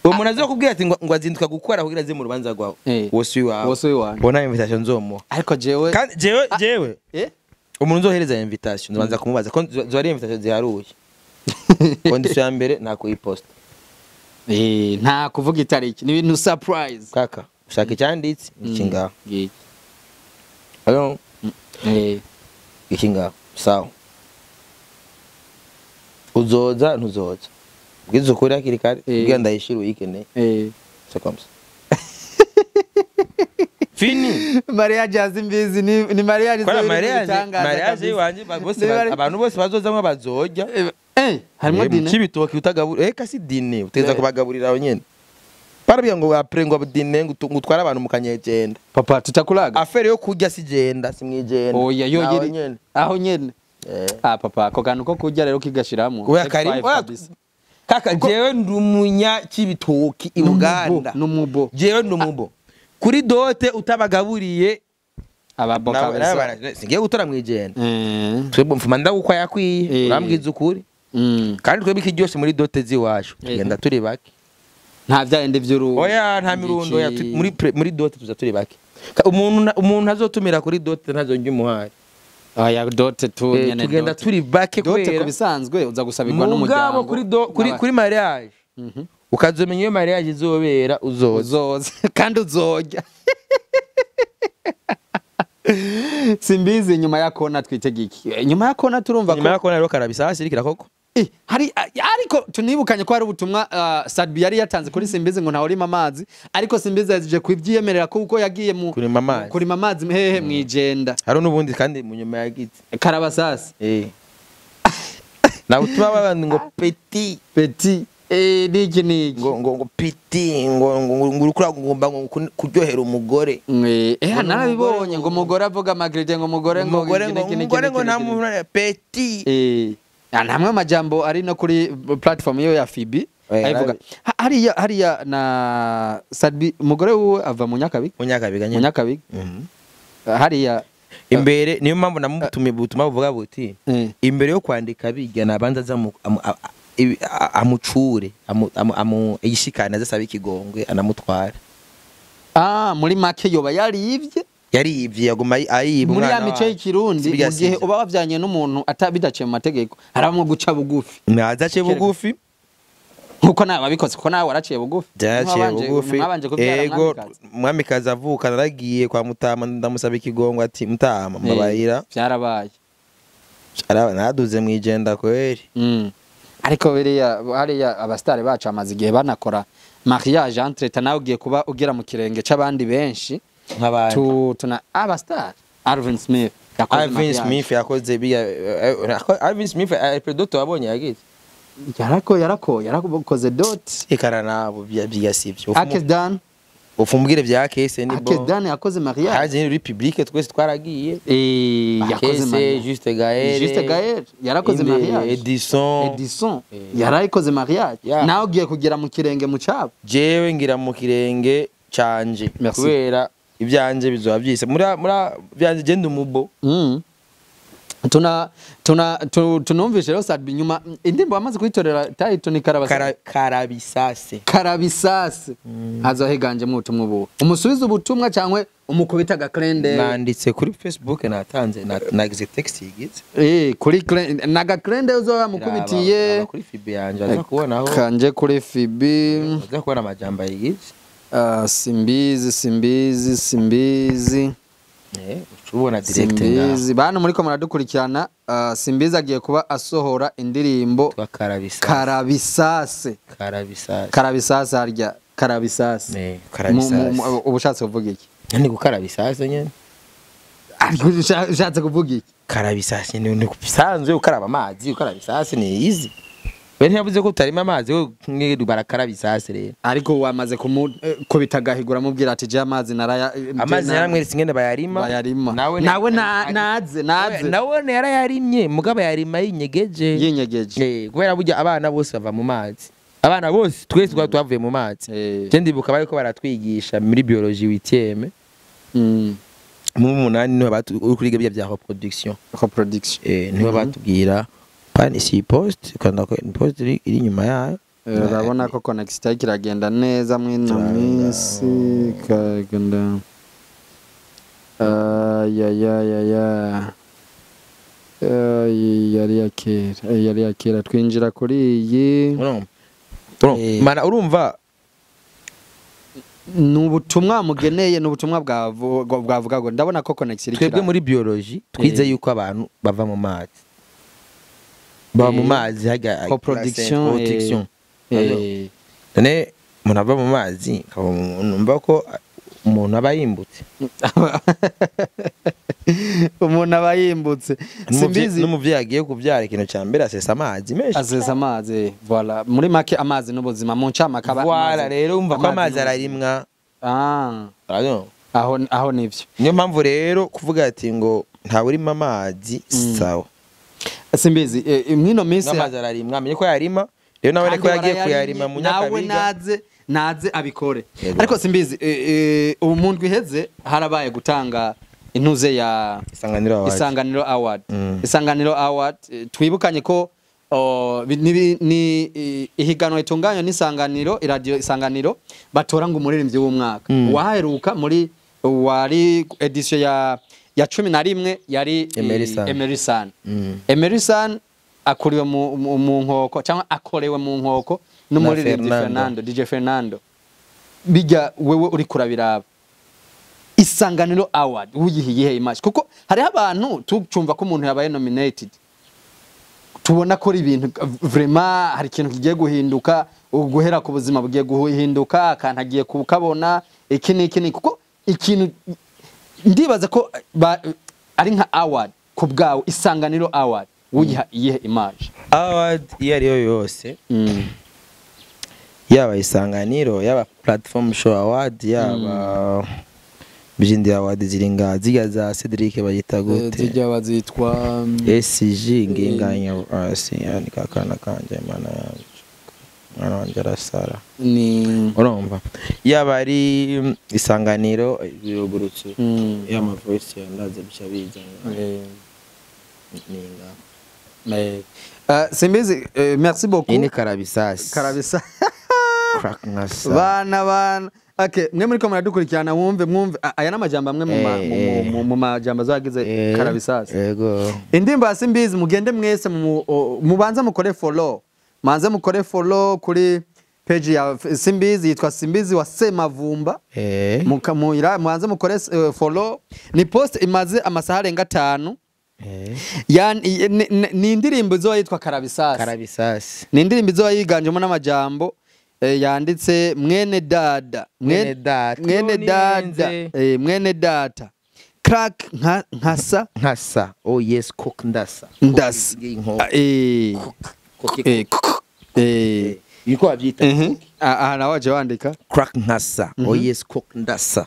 uwo muntu azokubwira ati ngo azinduka gukora kugira aze mu rubanza rwawe wose iwawe bona invitation nzomuha ariko jewe kandi jewe umuntu nzohereza invitation nzobanza kumubaza ko zo ari invitation ziharuye condition ya mbere nta kuyiposta nta kuvuga itariki ni ibintu surprise kaka ushaka icyanditse iki ngaho halo iki ngaho sawa uzoza ntuzoza ubwiza ukuri hakiri kare ubwira ndayishira uyikeneye c'est comme ça fini mariage ya Simbizi ni mariage kwa mariage wanje bose abantu bose bazozamwe bazojya harimo dine kibitoki utagabura kasi dine uteza kubagaburira aho nyene parabya ngo apre ngo dine ngo utwara abantu mukanyegenda papa tutakulaga afere yo kurya sigenda simwijenda oya yo yiri aho nyene ah papa ko kantu ko kurya rero kigashiramo kaka jewe ndi umunya kibitoki i Buganda numubo jewe ndi umubo kuri dote utabagaburiye ababoka singiye gutora mwijenda twebwe mfuma ndagukwa yakwiye urambwiza ukuri kandi twebwe ikiryoshe muri dote ziwacu tugenda turi bake nta byarende by'uruhu oya nta mirundo oya muri dote tuza turi bake umuntu azotumira kuri dote ntazongera umuhaye oya dote tu nyene tugenda turi bake kwera dote kubisanzwe uza gusabirwa n'umuryango kuri kuri mariage ukazomenya iyo mariage izobera uzoza kandi uzojya Simbizi nyuma ya kona twitega iki nyuma ya kona turumva ko nyuma ya kona rero karabisasi irikira koko hari ariko tunibukanye ko hari ubutumwa Sadbi yari yatanze kuri Simbizi ngo ntawurima amazi ariko Simbizi yaje kubyiyemerera ko uko yagiye mu kurima amazi hehe mwijenda hari n'ubundi kandi mu nyuma yagize karabasasi na ubutumwa bw'abantu ngo petit petit niki niki ngo petit ngo ngo urikura ngomba ngo kuryohera umugore narabibonye ngo umugore avuga magride ngo umugore ngo umugore ngo nta muntu petit namwe amajambo ari no kuri platform yo ya Fibi ayivuga hariya na Sadbi umugore wiwe ava mu Nyakabiga Munyakabiga hariya imbere niyo mpamvu namutumiye ubutumwa buvuga buti imbere yo kwandika bijya nabanza aza Amucure amu yishikana azasaba ikigongwe anamutwara. Muri make yoba yarivye. Yarivye yaguma ayiba muri ya mico y'ikirundi, mu gihe uba wavyanye n'umuntu atabidaciye mu mategeko harabamwe guca bugufi. Nazace bugufi nkuko nawe wabikoze, kuko nawe waraciye bugufi. Byaraciye bugufi. Ego, mwamikazi avuka naragiye kwa mutama ndamusaba ikigongwe ati mutama mbabarira. Byarabaye. Naraduze mwijenda kweri. Ariko biriya hariya abastare bacu amaze igihe banakora mariage entre nawe ugiye kuba ugera mu kirenge c'abandi benshi nk'abandi. Tuna abastar Alvin Smith yakoze Alvin Smith yakoze biya Alvin Smith predoto wabonye yagize yarakoze dot ikara nabo bya sivyo. Akedan ufumbwire bya kese ni bo. Akedan yakoze mariage haje muri public twese twaragiye. Yakoze mariage Juste Gaël yarakoze mariage. Edison yarayikoze mariage. Nawe ugiye kugera mu kirenge mu cabo. Jewe ngira mu kirenge canje kubera ibyanje bizoba byise muri byanje genda umubo. Tuna tunumvishe rero Sadbi nyuma indirimbo bamaze kuyitorera title ni Karabisase. Karabisase. Haza higanjemo ubutumwa ubu. Umusubiza ubutumwa cyangwa umukubita gakrende. Nanditse kuri Facebook natanze nagize text yigize. Kuri nagakrende uzoba mukubitiye kuri FB yanje aza kubonaho. Kanje kuri FB aza kubona amajamba yigize. Simbizi. Ubona direct Simbizi bana muri ko muradukurikirana. Simbizi agiye kuba asohora indirimbo Karabisase. Karabisase harya Karabisase. Karabisase. Ubushatse kuvuga iki? Ni gukarabisase nyene. Ariko ushatse kuvuga iki? Karabisase ni kusanzwe ukaraba amazi, ukarabisase ni easy. We ntiyavuze ko utarima amazi we barakarabisase rero. Ariko wamaze kumukubita gahigura mubwira ati je amazi naraya amazi yaramweretse ingene bayarima. Nawe naze nawe yarayarimye mugaba yarima yinyegeje. Kubera burya abana bose bava mu mazi. Abana bose twese twavuye mu mazi. Je ndibuka bariko baratwigisha muri biologie 8e. Mu munani niho uri kuriga bya reproduction. Niho batubwira pani si post kanda ko post iri inyuma yayo. Urabona ko connection kiragenda neza mwino minsi kagenda. Ya yari yakera twinjira kuri iyi. Mana urumva nubutumwa mugeneye nubutumwa bwavuga ngo ndabona ko connection twebwe muri biologie twize yuko abantu bava mu mazi. Bava mu mazi haga reproduction. None umuntu ava mu mazi numva ko umuntu aba yimbutse. Umuntu aba yimbutse. Simbizi n'umuvyeyi agiye kuvyara ikintu ca mbere asesa amazi menshi. Asesa amazi voilà. Muri make amazi n'ubuzima mu ncamaka aba. Voilà rero umva ko amazi ararimwa. Aho nivyo. Niyo mpamvu rero kuvuga ati ngo nta urima amazi sawa. Simbizi mwino minsi amazi ararimwa amenye ko yarima rero nawe ko yagiye kuyarima mu nyakabiga nawe naze abikore. Ariko Simbizi ubu mu ndwi iheze harabaye gutanga intuze ya Isanganiro Award. Isanganiro Award twibukanye ko ni ihiganwa itunganywa n'Isanganiro radio Isanganiro batora ngo umuririmbyi w'umwaka. Waheruka muri wari edition ya 11 yari Emerson. Emerson akuriwe mu nkoko cyangwa akorewe mu nkoko n'umuririmbyi Fernando, DJ Fernando. Bijya wewe uri kurabiraba Isanganiro Award uyihiye image kuko hariho abantu tucumva ko umuntu yabaye nominated tubona ko ibintu vraiment hari ikintu kigiye guhinduka, uguhera ku buzima bugiye guhinduka akantu agiye kukabona iki n'iki kuko ikintu ndibaza ko ari nka award ku bwawe Isanganiro Award uyiha iyihe image? Award iyo ariyo yose yaba Isanganiro yaba platform show award yaba bijindi award ziringa ziga za Cedric bayita gute zijya bazitwa SG nginganya yani kakana kanje mana yanje mwana wanje arasara ni urumva yaba ari Isanganiro birugurutse ya ma voice yandaze bishabiza ninga Simbizi, merci beaucoup. Iyi ni karabisasi. Karabisa. Crack nkasa. Bana. Okay, mwe muriko muradukurikirana mwumve aya n'amajambo amwe mu majambo azagize karabisasi. Yego. Indirimbo ya Simbizi mugende mwese mubanze mukore follow. Manze mukore follow kuri page ya Simbizi yitwa Simbizi wa Semavumba. Mubanze mukore follow. Ni post imaze amasaha arenga 5. Ni indirimbo izoba yitwa Karabisasi. Karabisasi. Ni indirimbo izoba yiganjemo n'amajambo yanditse mwene dada. Mwene data. Mwene dada. Mwene data. Crack nkasa. Nkasa. Oh yes, cook ndasa. Ndasa. Yuko abyita. Aha nawe waje wandika. Crack nkasa. Oh yes, cook ndasa.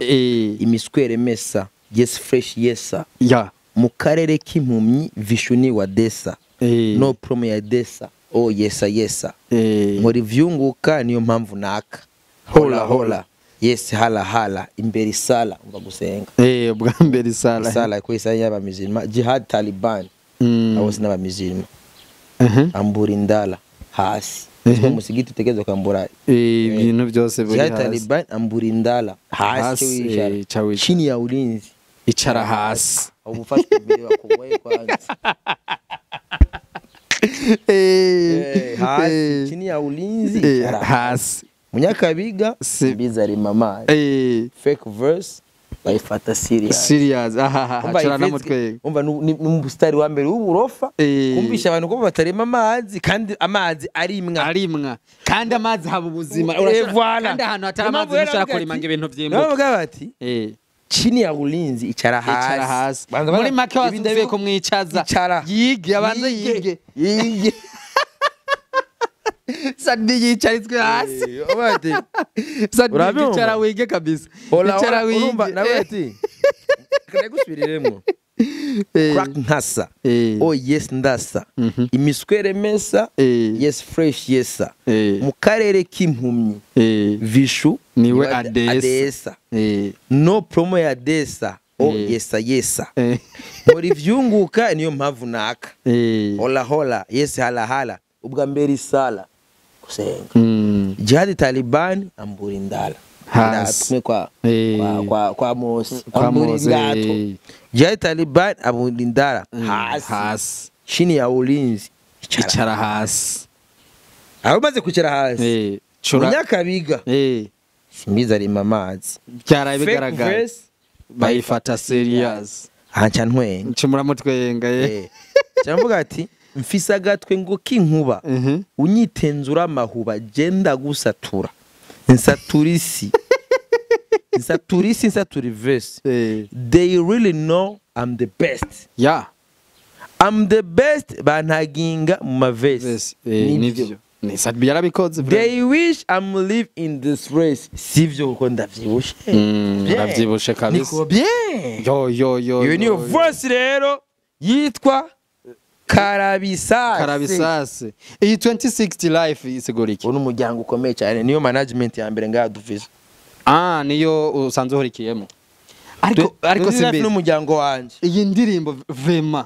Imiswere mesa. Yes fresh yesa. Ya. Mu karere k'impumyi vishuni wa desa. No promo ya desa. Oh yesa yesa. Nkora ivyunguka niyo mpamvu naka. Hola hola. Yes hala hala imbere sala umva gusenga. Bwa mbere sala. Sala ko isaya y'abamizirima jihad Taliban. Abo sinabamizirima. Ambura indala hasi. Ngo musigiti utegerezwa kwambura ibintu byose buri hasi. Jihad Taliban ambura indala hasi chini ya ulinzi. Icara hasi. Ubufashwe imbere bakuboye kwanza. Hasi chini ya ulinzi hasi. Munyakabiga Simbizi arima amazi. Fake verse bayifata serious. Serious. Ahaha namutwe. Umva n'umustari wa mbere w'uburofa kumvisha abantu ko batarema amazi kandi amazi arimwa. Arimwa. Kandi amazi haba ubuzima. Kandi ahantu hatari amazi ntushobora kurima ngo ibintu vyimbuke. Bavuga bati chini ya ulinzi icara hasi. Muri make wasubiye kumwicaza. Yige abanze yige. Yige. Sadi yicaritswe hasi. Obati. Sadi icara wige kabisa. Icara wige. Urumva nawe ati. Ndagusubiriremo. Crack nkasa. Oh yes ndasa. Imiswere mesa. Yes fresh yesa. Mu karere k'impumyi. Vishu niwe adesa. No promo ya desa. Oh yesa yesa. Muri vyunguka niyo mpamvu naka. Hola hola yes hala hala. Ubwa mbere sala gusenga. Jihad Taliban ambura indala. Hasi kwa Mose ambura indato. Jihad Taliban ambura indala hasi. Hasi. Chini ya ulinzi icara hasi. Aho maze kwicara hasi. Munyakabiga. Simbizi arima amazi. Byaraye bigaragara. Bayifata serious. Anca ntwenga. Ncumura mutwenga. Cyamvuga ati mfise agatwe ngo kinkuba unyitenzura amahuba genda gusatura nsaturisi nsaturisi nsaturivese. They really know I'm the best. Yeah. I'm the best bantaginga mu mavesi. Nivyo. Ni Sadbi yarabikoze. They wish I'm live in this race. Sivyo kuko ndavyibushe. Ndavyibushe kabisa. Niko bien. Yo yo yo. Iyo niyo voice rero yitwa Karabisase. Karabisase. Iyi 2060 life isigura iki? Uno muryango ukomeye cyane niyo management ya mbere ngaha dufise. Niyo usanzwe uhurikiyemo. Ariko Simbizi n'umuryango wanje. Iyi ndirimbo vraiment.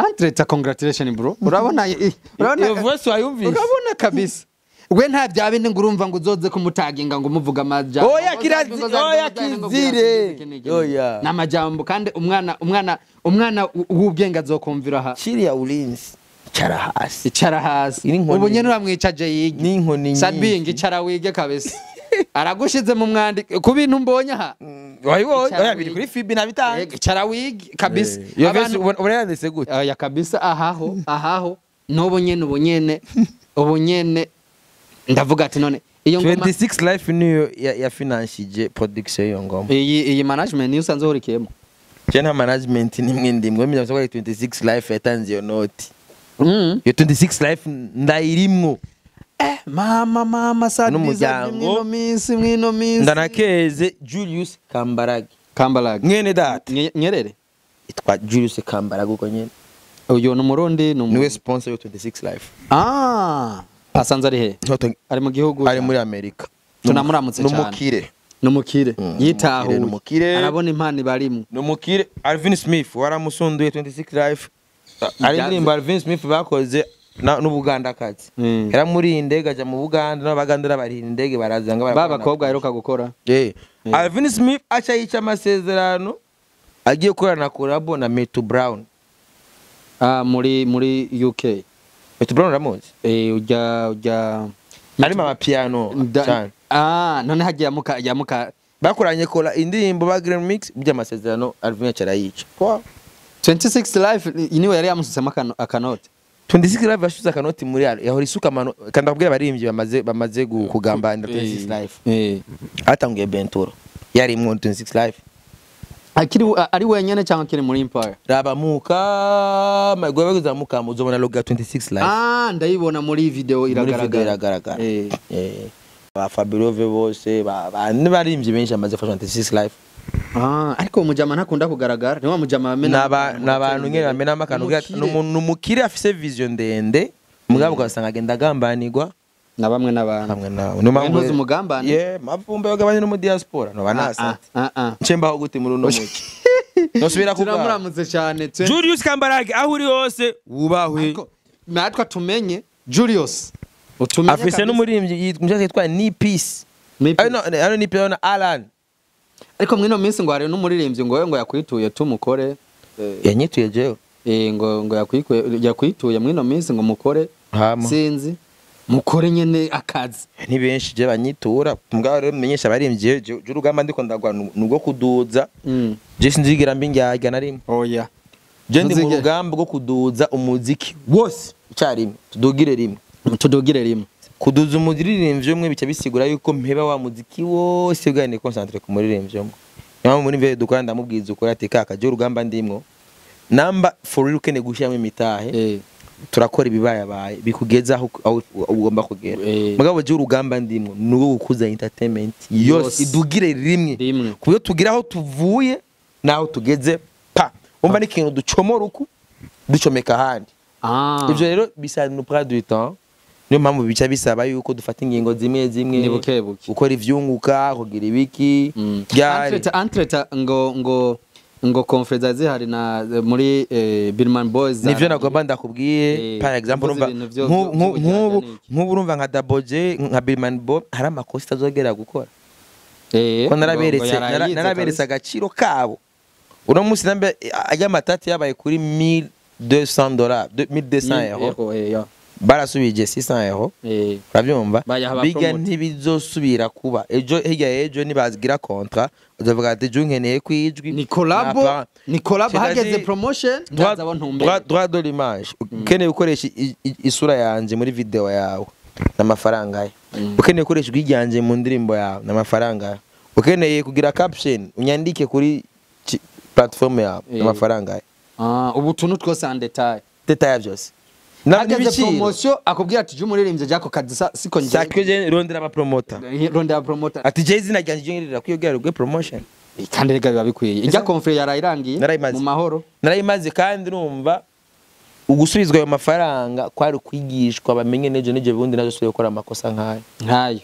Entreta congratulations bro. Urabona iyo voice wayumvise. Urabona kabisa. We nta bya bindi ngurumva ngo uzoze kumutaginga ngo umuvuga amajambo. Oya oya kizire. Oya. Namajambo kandi umwana w'ubwenge azokumvira aha. Chini ya ulinzi. Icara hasi. Icara hasi. Ubu nyene uramwicaje yige. N'inkoni. Sadbing icara wige kabisa. Aragushize mu mwandiko ku bintu mbonye aha. Wayibonye oya biri kuri Fibi nabitanga. Icara wige kabisa. Iyo verse urayanditse gute? Oya kabisa ahaho n'ubu nyene ndavuga ati none iyo ngoma 26 life niyo ya financije production iyo ngoma. Iyi management niyo usanzwe uhurikiyemo. Je nta management nimwe ndimwe menya ko 26 life yatanze iyo noti. Iyo 26 life ndayirimwo. Mama Sadbi mwino minsi mwino minsi. Ndanakeze Julius Kambarage. Kambarage. Mwene data. Nyerere. Itwa Julius Kambarage uko nyene. Uyo ni umurundi ni niwe sponsor yo 26 life. Asanze ari he? Ari mu gihugu ari muri Amerika. Tunamuramutse cyane. Numukire. Numukire. Yitahuye. Arabona impano barimwe. Numukire Alvin Smith waramusunduye 26 life. Ari indirimbo Alvin Smith bakoze n'Ubugandakazi. Yaramuriye indege aja mu Buganda, n'Abaganda barihira indege baraza ngo ba bakobwa aheruka gukora. Alvin Smith aca yica amasezerano agiye gukorana na collabo na Metu Brown. Muri UK. Metu Brown uramuzi? Ujya arimo amapiano cyane. None hagiye yamuka bakoranye kola indirimbo ba Grand Mix by'amasezerano Alvin aca arayica. 26 Life niwe yari yamusutsemo akanote. 26 Life yashutse akanoti muri yahora isuka amano kandi akubwira abaririmbyi bamaze kugambanira 26 Life. Atanguye Benturo yari mu 26 Life. Akiri ari wenyene cyangwa akiri muri Empire? Raba muka magwe bazamuka muzobona logo ya 26 Life. Ndayibona muri video iragaragara. Ba Fabirove bose ba baririmbyi benshi amaze gufasha 26 Life. Ariko umujama ntakunda kugaragara. Ni wa mujama amena n'abantu nyene bamena amakano n'umukire afise vision ndende mugabo ugasanga agenda agambanirwa na bamwe n'abantu. Bamwe nawe. No mpamvu umugambane. Yeah, mavumba yagabanye no mu diaspora no banasate. Nce mbaho gute muri uno muci. Nosubira kuba. Turamuramutse cyane. Julius Kambarage aho uri hose wubahwe. Natwe tumenye Julius. Utumenye afise n'umurimbyi yitwa Ni Peace. Ano Ni Peace na Alan. Ariko mwino minsi ngo hari n'umuririmbyi ngo ngo yakwituye tumukore. Yanyituye jewe. Ngo yakwituye mwino minsi ngo mukore. Sinzi. Mukore nyene akazi. Ni benshi je banyitura mugabo rero menyesha abarimvye je urugamba ndiko ndagwa nubwo kuduza. Je sinzigira mbi njyajya na rimwe. Oya. Je ndi mu rugamba rwo kuduza umuziki wose icyarimwe tudugire rimwe. Tudugire rimwe. Kuduza umuririmbyi umwe bica bisigura yuko mpeba wa muziki wose bwa ni concentre ku muririmbyi umwe. Nyama muri mve dukora ndamubwiza ukora ati kaka je urugamba ndimwo. Namba for real ukene gushyiramo imitahe. Turakora ibibayabaye bikugeza aho ugomba kugera. Mugabo je urugamba ndimwo nuwo gukuza entertainment yose idugire rimwe. Kuyo tugira aho tuvuye naho tugeze pa. Umva ni kintu ducomora uku ducomeka ahandi. Ivyo rero bisa nous prend du temps. Niyo mpamvu bica bisaba yuko dufata ingingo zimwe zimwe ni bukebuke gukora ivyunguka kugira ibiki byari entreta ngo conference zihari na muri Birman Boys nivyo nagomba ndakubwiye. Par exemple urumva nk'ubu urumva nka Daboje nka Birman Boy hari amakosa azogera gukora ko naraberetse agaciro kabo. Uno munsi nambe ajya matati yabaye kuri $1200 €1200 barasubije €600. Urabyumva biga ntibizosubira kuba ejo hirya ejo nibazigira contrat uzavuga ati je nkeneye kwijwi ni collab hageze promotion ndazabo ntumbere droit de l'image ukeneye gukoresha isura yanje muri video yawe n'amafaranga ye, ukeneye gukoresha ijwi ryanje mu ndirimbo yawe n'amafaranga ye, ukeneye kugira caption unyandike kuri platform yawe n'amafaranga ye. Ubu tuntu twose en detail byose. Hageze promotion akubwira ati jumuririmbye jako kadisa siko nje sakwe rondera aba promoter rondera promoter ati je izina ryanje ngirira kuyogera rwe promotion kandi rega biba bikwiye. Ijya conference yarayirangiye mu mahoro narayimaze kandi numva ugusubizwa ayo mafaranga kwari kwigishwa bamenye nejo nejo bundi nazo suye gukora amakosa nkayo.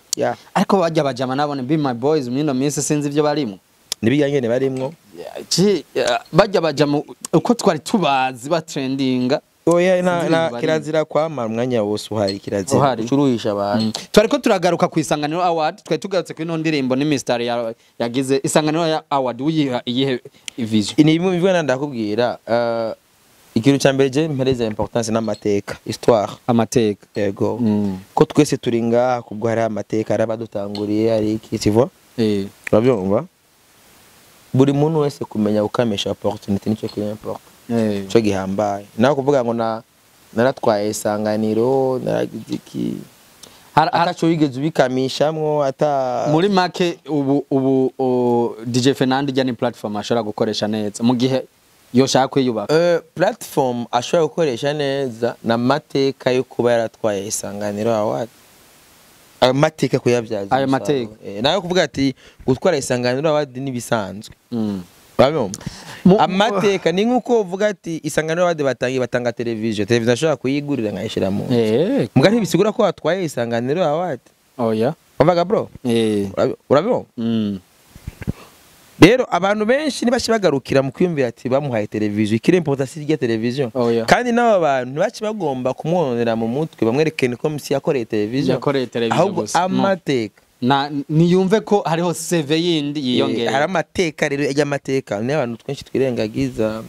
Ariko bajya bajama nabone be my boys mwino minsi sinzi ivyo barimo nibijya nyene barimwo bajya bajama uko twari tubazi ba trendinga. Oya na kirazira kwamara umwanya wose uhari kirazira ucuruhisha abantu. Twariko turagaruka ku Isanganiro Award, twari tugarutse ku ino ndirimbo ni Mr yagize Isanganiro Award uyiha iyihe vision. Ni bimwe bivana ndakubwira ikintu cya mbere je mpereza importance n'amateka histoire amateka yego ko twese turi ngaha kubwo hari amateka arabadutanguriye ari iki tu vois urabyumva buri muntu wese kumenya ukamesha opportunity nicyo kiri important cyo gihambaye naho kuvuga ngo naratwaye Isanganiro naragize iki ataco wigeze ubikamishamwo ata muri make ubu DJ Fernando ijya ni platform ashobora gukoresha neza mu gihe yoshaka kwiyubaka. Platform ashobora gukoresha neza na mateka yo kuba yaratwaye Isanganiro Award ayo mateka kuyabyaza ayo mateka nayo kuvuga ati gutwara Isanganiro Award nibisanzwe amateka ni nkuko uvuga ati Isanganiro Award batangiye batanga television ashobora kuyigurira nkayishira mu muga ntibisigura ko watwaye Isanganiro Award oya uvaga bro urabibona Rero abantu benshi nibashi bagarukira mu kwiyumvira ati bamuhaye televiziyo, ikiri important si irya televiziyo. Oh, yeah. Kandi n'aba bantu ntibaci bagomba kumwononera mu mutwe bamwerekene ko misi yakoreye televiziyo, Yakoreye televiziyo ahubwo gusa. No. amateka. Na niyumve ko hariho CV yindi yiyongera. Hari amateka rero, y'amateka niyo abantu twinshi twirengagiza.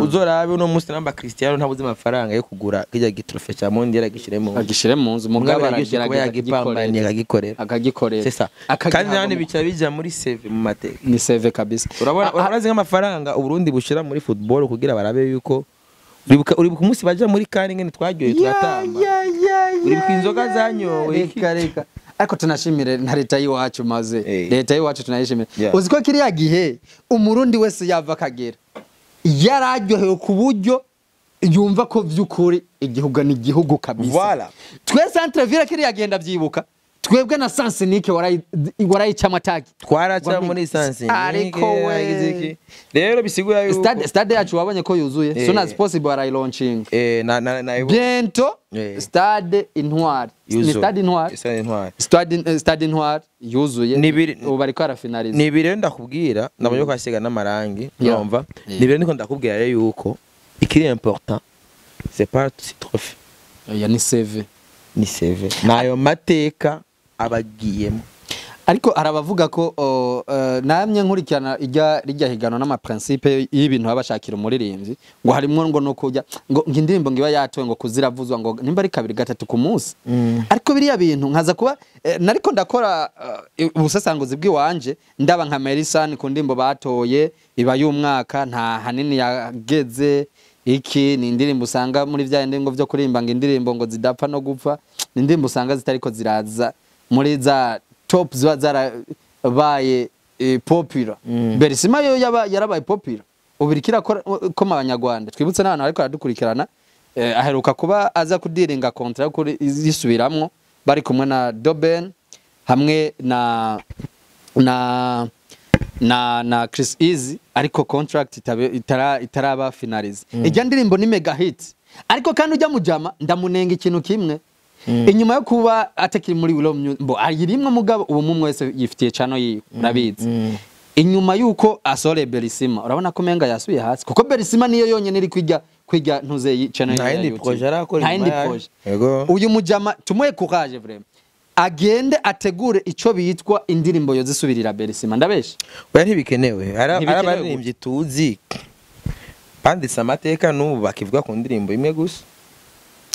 Uzorabe uno munsi namba Cristiano ntabuze amafaranga yo kugura kirya gitrofe cya Mondial agishire mu agishire mu nzu, mugabo aragerageza aragerageza akagikorera, akagikorera. C'est ça. Kandi nani bica bija muri CV mu mateka. Ni CV kabisa. Urabona, urazi nk'amafaranga Uburundi bushira muri football kugira barabe yuko uribuka umunsi baja muri kani ngene twaryoye turatamba. Uribuka inzoga zanyowe. Reka reka. Ariko tunashimire na leta y'iwacu maze. Leta y'iwacu tunayishimire. Uzi ko kiriya gihe Umurundi wese yava akagera yararyohewe ku buryo yumva ko vy'ukuri igihugu ni igihugu kabisa. Voilà. Twe centre ville kiriya gihe ndavyibuka. Twebwe na Sansinike warayica amataki. Twaraca muri Sansinike. Ariko we. Rero bisigura yuko stade yacu wabonye ko yuzuye. Soon as possible barayi launching. Na na na bientôt stade Intwari. Ni stade Intwari. Stade Intwari. Stade Intwari yuzuye. Ubu bariko arafinaliza. Ni bire ndakubwira ndabonye ko asiga n'amarangi urumva. Ni bire niko ndakubwira rero yuko ikiri important c'est pas si trophée. Ya ni CV. Ni CV. Nayo mateka abagiyemo. Ariko arabavuga ko namye nkurikirana ijya higano n'ama principe y'ibintu babashakira umuririmbyi ngo harimo ngo no kujya ngo indirimbo ngiba yatowe ngo kuziravuzwa ngo nimba ari kabiri gatatu ku munsi. Ariko biriya bintu nkaza kuba nariko ndakora ubusasanguzi bw'iwanje ndaba nka Merisan ku ndimbo batoye iba y'umwaka nta hanini yageze. Iki ni indirimbo usanga muri vya ndingo vyo kurimba ngo indirimbo ngo zidapfa no gupfa, ni indirimbo usanga zitariko ziraza muri za top ziba zarabaye popular. Berisima yo yarabaye popular ubirikira koma abanyarwanda twibutse n'abantu ariko aradukurikirana aheruka kuba aza kudiringa kontra kuri yisubiramwo bari kumwe na Doben hamwe na na na na Chris Easy, ariko contract itaraba finalize. Ijya ndirimbo ni mega hit. Ariko kandi ujya mujama ndamunenga ikintu kimwe. Inyuma yo kuba atakiri muri Willow Music mbo ayirimwe mugabo ubu mumwe wese yifitiye channel yiwe urabizi. Inyuma yuko asore Berisima urabona ko menga yasubiye hasi kuko Berisima niyo yonyene iri kwijya ntuze channel yiwe. Nta yindi projet arakora. Nta yindi projet. Uyu mujama tumuhe courage vraiment. Agende ategure ico bitwa indirimbo yozisubirira Berisima ndabeshe. Oya ntibikenewe. Arabaririmbyi tuzi banditse amateka n'ubu bakivuga ku ndirimbo imwe gusa.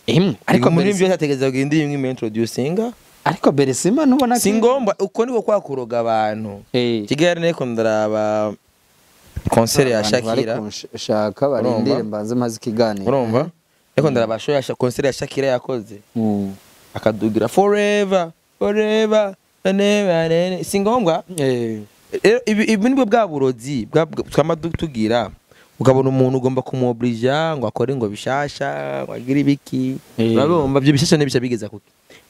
Imwe ariko muri byo hategeza indirimbo imwe introducinga. Ariko Berisima nubona si ngomba uko niko kwakuroga abantu. Kigali neko ndaraba concert ya Shakira. Shaka barindire mbanze maze ikiganiro. Urumva? Neko ndaraba show ya concert ya Shakira yakoze. Akadugira forever forever never si ngombwa. Ibi nibwo bwa burozi twama tugira ukabona umuntu ugomba kumuoblija ngo akore ngo bishasha ngo agire ibiki urabumva byo bishasha n'ibisha bigeza kuki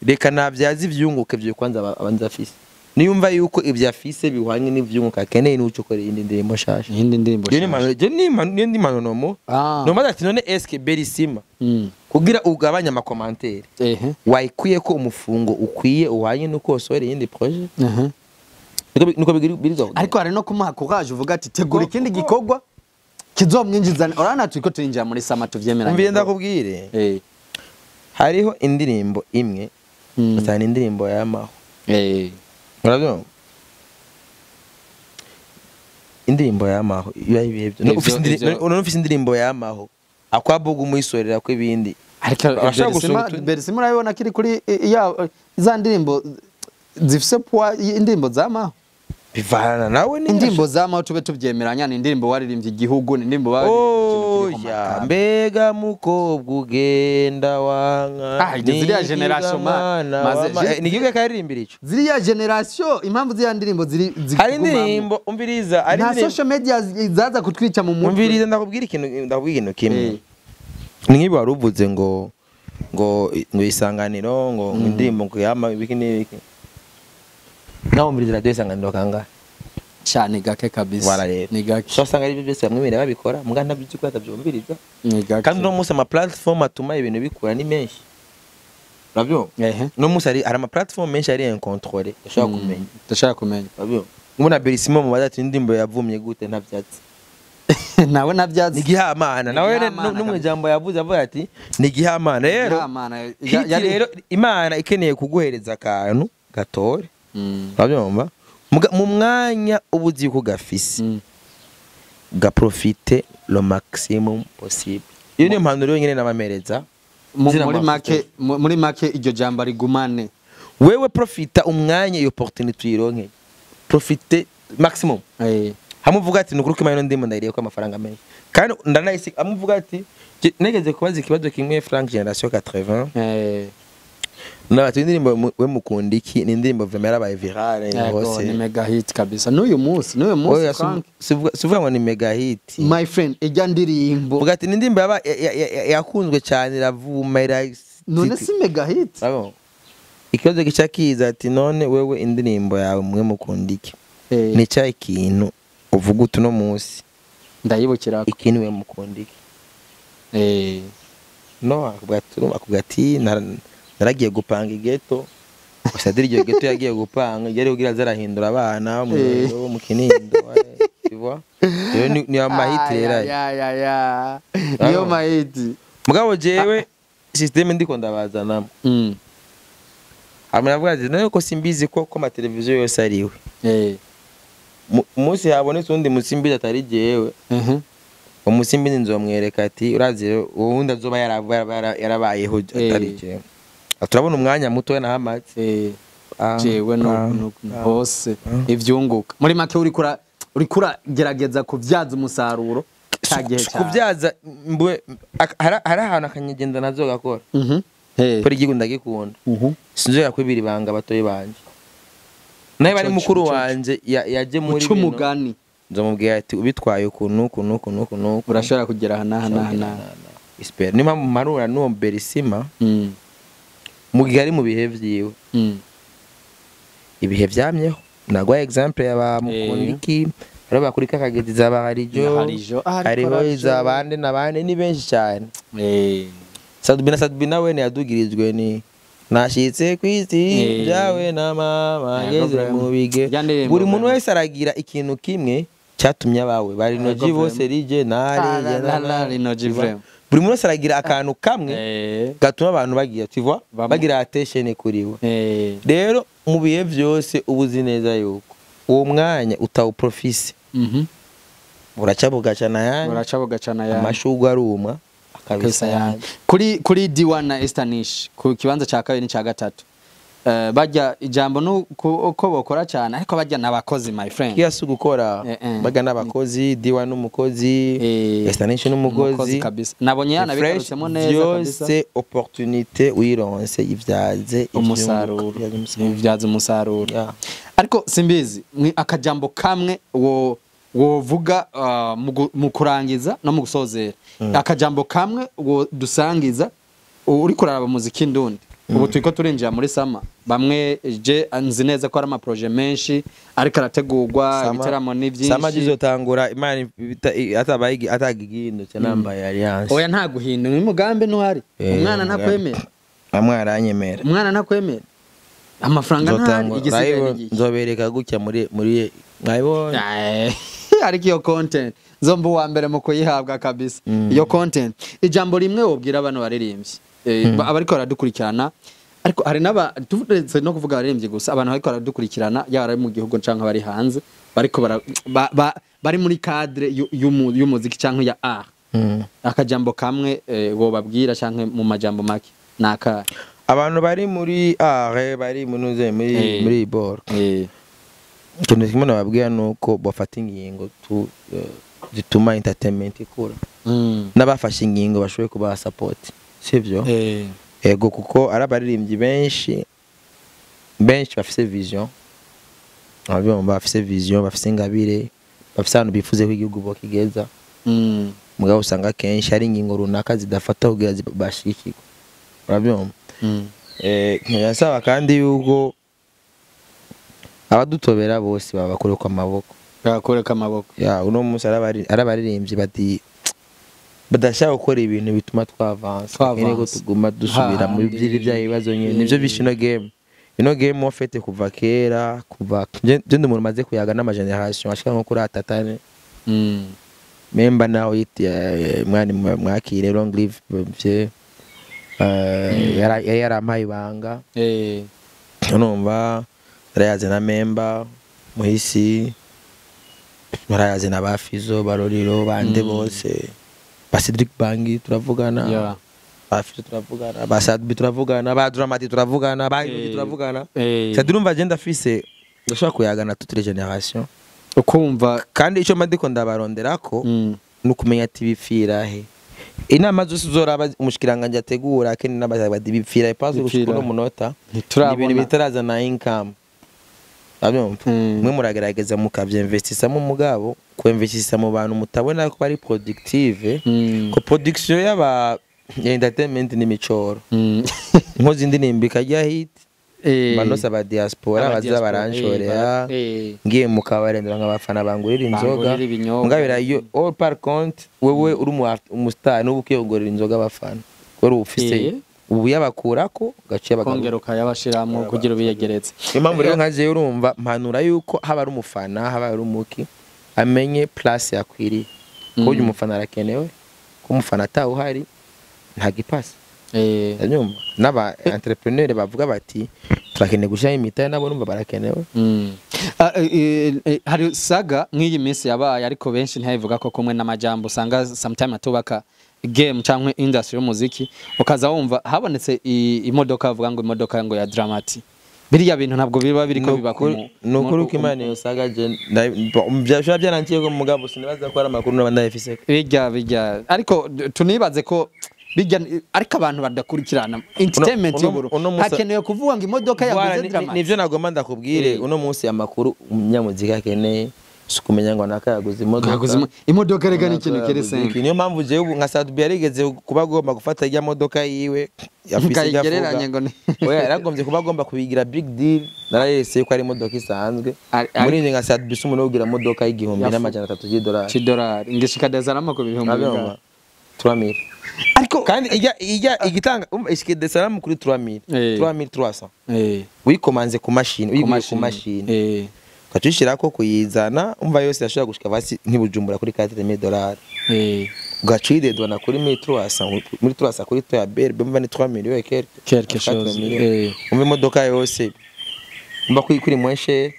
reka navyazi ivyunguke byo kwanza abanza afise niyumva yuko ibya afise bihwanye n'ivyunguka akeneye n'uco kore indi ndirimbo shasha indi ndirimbo shasha je ni manonomo no maze ati none eske Berisima kugira ugabanya ama commentaire wayikuye ko umufungo ukwiye uhanye nuko osohera iyindi projet niko bigirizo. Ariko hari no kumuha courage uvuga ati tegura ikindi gikorwa kizomwinjiza urana turiko turinjira muri sama tuvyemeranye. Umvire ndakubwire hariho indirimbo imwe atana indirimbo yamaho urabyumva indirimbo yamaho ibihe byo ufise indirimbo yamaho akwabuga umuyisorera ko ibindi. Ariko Berisima urabibona kiri kuri ya za ndirimbo zifise poids indirimbo zamaho bivana nawe ni indirimbo zamaho tube tubyemeranya ni indirimbo waririmbye igihugu ni indirimbo baririmbye mbega mukobwa ugenda wanka ziriya generation maze ni gihugu karirimbira ico ziriya generation impamvu ziriya ndirimbo ziri hari indirimbo umviriza ari nta social media zaza kutwica mu mutwe. Umviriza ndakubwira ikintu kimwe ni nkibi waruvuze ngo ngo isanganiro ngo indirimbo ngo yama ibiki n'ibiki naho umviriza radio isanganiro kangahe cyane gake kabisa ni gake so usanga ari byose bamwe bire babikora muga ntabyo ko atabyumviriza kandi no munsi ama platform atuma ibintu bikura ni menshi urabyumva no munsi ari ama platform menshi ari incontrôlé ndashaka kumenya urabyumva Mubona Berisimo mu badati indirimbo yavumye gute ntavyatsi. Nawe navyazi. Ni gihamana. Nawe n'umwe jambo yavuze avuga ati ni gihamana rero. Rero Imana ikeneye kuguhereza akantu gatore. Urabyumva? Mu mwanya ubuzi ko gafise. Gaprofite le maximum possible. Iyo niyo mpanuro yonyine nabamereza. Muri make iryo jambo rigumane. Wewe profita umwanya iyo opportunity uyironke. Profite maximum. Hamuvuga ati nukuruka imana ndimo ndayiriye ko amafaranga menshi. Kandi ndanayisi amuvuga ati negeze kubaza ikibazo kimwe Frank Generation 80. Nabati indirimbo we mukundiki ni indirimbo vraiment yarabaye virale hose. Ni mega hit kabisa. N'uyu munsi Frank sivuga ngo ni mega hit. My friend ijya ndirimbo. Vuga ati ni indirimbo yakunzwe cyane iravuma ira. None si mega hit. Ikibazo gica kiza ati none wewe indirimbo yawe mwe mukundiki. Ni cya ikintu uvuga utu no munsi ndayibukira ikintu we mukundiki. No akubwira ati naragiye gupanga igeto gusa iryo geto yagiye gupanga yari kugira zarahindura abana mu Kinindo tu vois. Rero ni amahiti rero ya niyo mahiti mugabo jewe system ndiko ndabazana amwe navuga ati none ko simbizi ko ma televiziyo yose ariwe umunsi habonetse undi musimbizi atari jewe umusimbizi nzomwereka ati urazi uwundi azoba yarabayeho atari jewe. Turabona umwanya muto na hamaze jewe no hose ivyunguka muri make urikura gerageza kuvyaza umusaruro cyagihe cyane kuvyaza mbwe hari ahantu akanyegenda nazo gakora pori igihugu ndagikunda sinzoya kwibira ibanga batoye banje naye bari mukuru wanje yaje muri bino umugani nzomubwira ati ubitwaye ukuntu ukuntu urashobora kugera aha na Isper ni mpamvu marura n'uwo Berisima mu gihe ari mu bihe vyiwe ibihe vyamyeho nagwa example yaba mukundiki hariho bakurika akagezi za Harijo hariho izabande nabande ni benshi cyane Sadubina we yadugirijwe ni nashitse kwisi byawe na mama ngeze mu bige buri muntu wese aragira ikintu kimwe cyatumye abawe bari noji bose rije nari noji vraiment buri muntu wese aragira akantu kamwe gatuma abantu bagira tu vois bagira attention kuri we rero mu bihe byose ubuzi neza yuko uwo mwanya utawuprofise buraca bugacana yandi amashugwe aruma akabisa yandi kuri D1 na Estanish ku kibanza cya kabiri n'icya gatatu bajya ijambo nuko bokora cyane ariko bajya nabakozi my friend kiasi gukora bajya nabakozi D1 n'umukozi Estanish n'umukozi kabisa nabonye yana bikarutsemo neza kabisa byose opportunité uyironse ivyaze umusaruro ivyaze umusaruro ariko simbizi akajambo kamwe wo wovuga mu kurangiza no mu gusozera akajambo kamwe wo dusangiza uri kuraraba muziki ndundi ubu turiko turinjira muri sama bamwe je nzi neza ko ari ama projet menshi ariko arategurwa ibiteramo ni byinshi sama gizotangura Imana atabaye atagigindutse nambaye alliance oya nta guhindura ni mugambe ntwari umwana ntakwemera amwe aranyemera umwana ntakwemera amafaranga ntari igisigaye nzobereka gutya muri mwabonye ariko iyo content nzomba uwa mbere mu kuyihabwa kabisa iyo content ijambo rimwe wobwira abantu baririmbye abariko baradukurikirana ariko hari naba turetse no kuvuga abaririmbyi gusa abantu bariko baradukurikirana yaba ari mu gihugu canke bari hanze bariko bari muri cadre y'umuziki canke ya art akajambo kamwe wobabwira canke mu majambo make naka abantu bari muri art bari munuze muri bor ikintu kimwe nababwira nuko bafata ingingo zituma entertainment ikura n'abafashe ingingo bashoboye kubaha support sivyo ego kuko ari abaririmbyi benshi bafise vision ababomba bafise vision bafise ingabire bafise ahantu bifuze ko igihugu bokigeza mugabo usanga kenshi ari ingingo runaka zidafata kugira bashikirwe urabyumva nkayasaba kandi yuko abadutobera bose baba bakoreka amaboko bakoreka amaboko ya uno munsi arabaririmbyi bati badashaka gukora ibintu bituma twavansa nyine ko tuguma dusubira muri byiri bya bibazo nyine nivyo bishino game Ino game wafete kuva kera, kuva je ndi umuntu maze kuyaga n'ama generation ashika nko kuri atatane. Memba nawe mwani mwakire long live bye. Yarampaye ibanga. Urumva yarayaze na memba muhisi, yarayaze na bafizo baroriro bande bose. Ba Cedric Bangi turavugana. Ba Fizo turavugana, ba Sadbi turavugana, ba Dramati turavugana, ba Inuki turavugana. Sadurumva agenda afise ndashaka kuyagana toute les générations. Ukumva kandi ico mandiko ndabaronderako nukumenya ati bipfira he. Inama zose uzoraba umushikiranganje ategura akene n'abazabadi bipfira ipazo gushika no munota. Ibintu bitaraza na income. Abyumva. Mwe muragerageza mukavyinvestisa mu mugabo, kuinvestisa mu bantu mutabona ko bari productive. Ko production yaba entertainment ni micoro. Nkozi indirimbo ikajya hit. Banosa ba diaspora baza baranshorera. Ngiye mukabarendera nk'abafana bangurira inzoga. Mugabira yo all par contre wewe uri umustar n'ubu ukiyogorera inzoga abafana. Kora ufise ubu yabakurako gaciye bagabo. Kongera ukayabashiramo kugira ubiyegeretse. Impamvu rero nkaje urumva mpanura yuko haba ari umufana haba ari umuki amenye place yakwiriye. Ko uyu mufana arakenewe, ko umufana atawuhari nta gipasi. Ndanyumva n'aba entrepreneur bavuga bati turakeneye gushira imitahe nabo numva barakenewe. Hari saga nk'iyi minsi yabaye ariko benshi ntibavuga ko kumwe n'amajambo usanga sometime atubaka game cyangwa industry y'umuziki ukaza wumva habonetse imodoka bavuga ngo imodoka ngo ya Dramati. Biriya bintu ntabwo biba biriko biba ku nukuri ko Imana yo saga je byashobora byarangiye ko mugabo sinibaza ko ari amakuru n'abandayifise bijya ariko tunibaze ko bijya ariko abantu badakurikirana entertainment y'uburu hakenewe kuvuga ngo imodoka yaguze Dramati. Nivyo nagomba ndakubwire uno munsi amakuru umunyamuziki akeneye sikumenya ngo nakayaguze imodoka. Imodoka rega ni ikintu kere. Niyo mpamvu je ubu nka Sadbi yarigeze kuba agomba gufata ijya modoka yiwe afise ijya ngo oya yaragombye kuba agomba kubigira big deal narayese ko ari imodoka isanzwe muri nge nka Sadbi umuntu ugira modoka y'1300 $. Ngishika Dar es Salaam ku bihumbi 3000. Ariko kandi ijya igitanga ishike Dar es Salaam kuri 3000 3300. Wikomanze ku machine uyiguye ku machine. Ukacishirako kuyizana umva yose yashobora gushika basi nkibujumbura kuri $4000. Ugacide dwana kuri 1300 muri 300 kuri 3 BRB umva ni 3 millions et quelque chose. Umva imodoka yose umva kuri moins cher.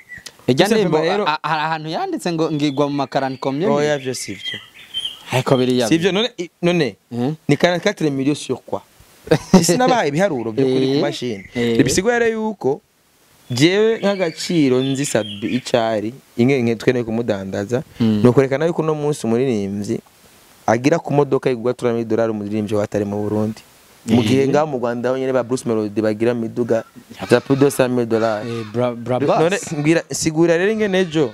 Ijya ndimbo hari ahantu yanditse ngo ngigwa mu makarani combien? Oya vyo sivyo. Ariko biriya sivyo none ni 44 millions sur quoi? Sinabaye ibiharuro byo kuri ku machine. Bisigwa rero yuko jewe nk'agaciro nzi Sadbi icari inge nke twene kumudandaza no kurekana yuko no munsi umuririmbyi agira ku modoka igwa $3 umuririmbyi watari mu Burundi. Mu gihe ngaho mu Rwanda nyene ba Bruce Melody bagira miduga za plus de $100,000. Brabas. None mbwira sigura rero ingene ejo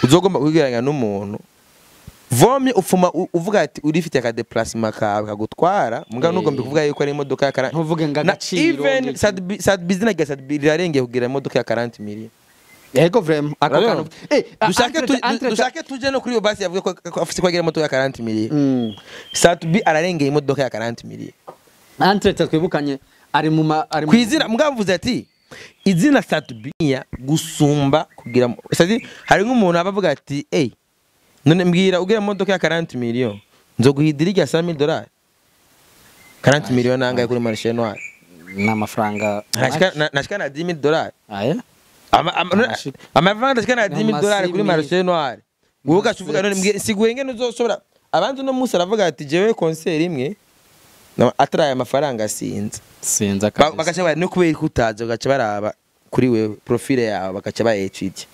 uzogomba kwigeranya n'umuntu vomye ufuma uvuga ati urifite aka déplacement kawe kagutwara muga nugomba kuvuga yuko ari imodoka ya 40 ntuvuge nga gaciro even Sadbi izina rya Sadbi rirarengeye kugira imodoka ya 40 millions. Yego vraiment ako kantu dushake tuje no kuri yo basi yavuga ko afite kwagira imodoka ya 40 millions. Sadbi ararengeye imodoka ya 40 millions. Entre twibukanye ari mu ari kwizira mugavuze ati izina Sadbi ya gusumba kugira c'est hari nk'umuntu abavuga ati eh none mbwira ugira imodoka ya 40 millions nzoguhidira irya $100,000. 40 millions nangaye kuri marché noir n'amafaranga nashika na $10,000. Aya amafaranga nashika na $10,000 kuri marché noir. Wowe ugacuvuga none mbwira sigura ingene uzoshobora abandi no munsi aravuga ati jewe concert imwe ataraye amafaranga sinza kabisa bakaca bari no kubera kutaza bagaca baraba kuri wewe profile yawe bakaca bayecite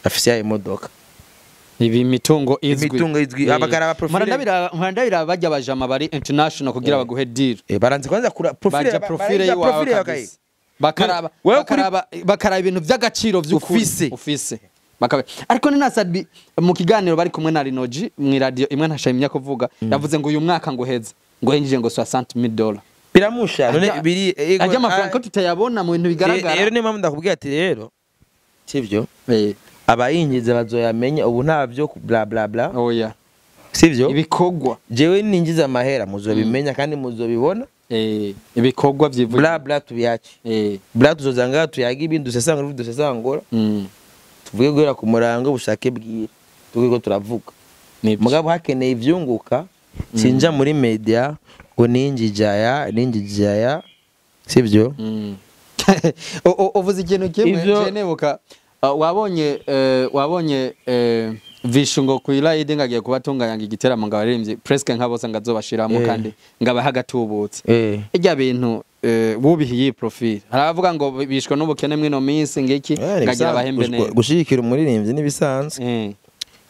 afise yayo imodoka ibi mitungo izwi abagaraba profile murandabira bajya bajama bari international kugira baguhe deal baranze kwanza kura profile profile yawe kabisa bakaraba bakaraba ibintu by'agaciro by'ukuri ufise bakabe ariko ni na Sadbi mu kiganiro bari kumwe na Rinoji mu radio imwe ntashimye kuvuga yavuze ngo uyu mwaka ngo heza ngo henjije ngo $60,000 biramusha none biri ajya amafaranga ko tutayabona mu bintu bigaragara rero niyo mpamvu ndakubwiye ati rero sivyo abayinjiza bazoyamenya ubu ntavyo bla bla bla oya sivyo ibikogwa jewe ninjiza amahera muzobimenya kandi muzobibona Ibikorwa vyivugira. Bla bla tubiache. Bla tuzozanga tuyaga ibindi dusesangura dusesangura. Tuvuge guhera ku murango bushake bwira. Tuvuge ko turavuga. Mugabo hakeneye ivyunguka sinja muri media ngo ninjijaya ninjijaya sivyo. Uvuze ikintu kimwe je nebuka wabonye wabonye Vishu ngo kuila ide ngagiye kubatunganya igiteramo ngo abaririmbyi presque nka bose ngazobashiramo kandi ngabaha gatubutse. Ijya bintu wubihiye profile haravuga ngo bishwe n'ubukene mwino minsi ngiki ngagira abahembe neza. Gushigikira umuririmbyi nibisanzwe.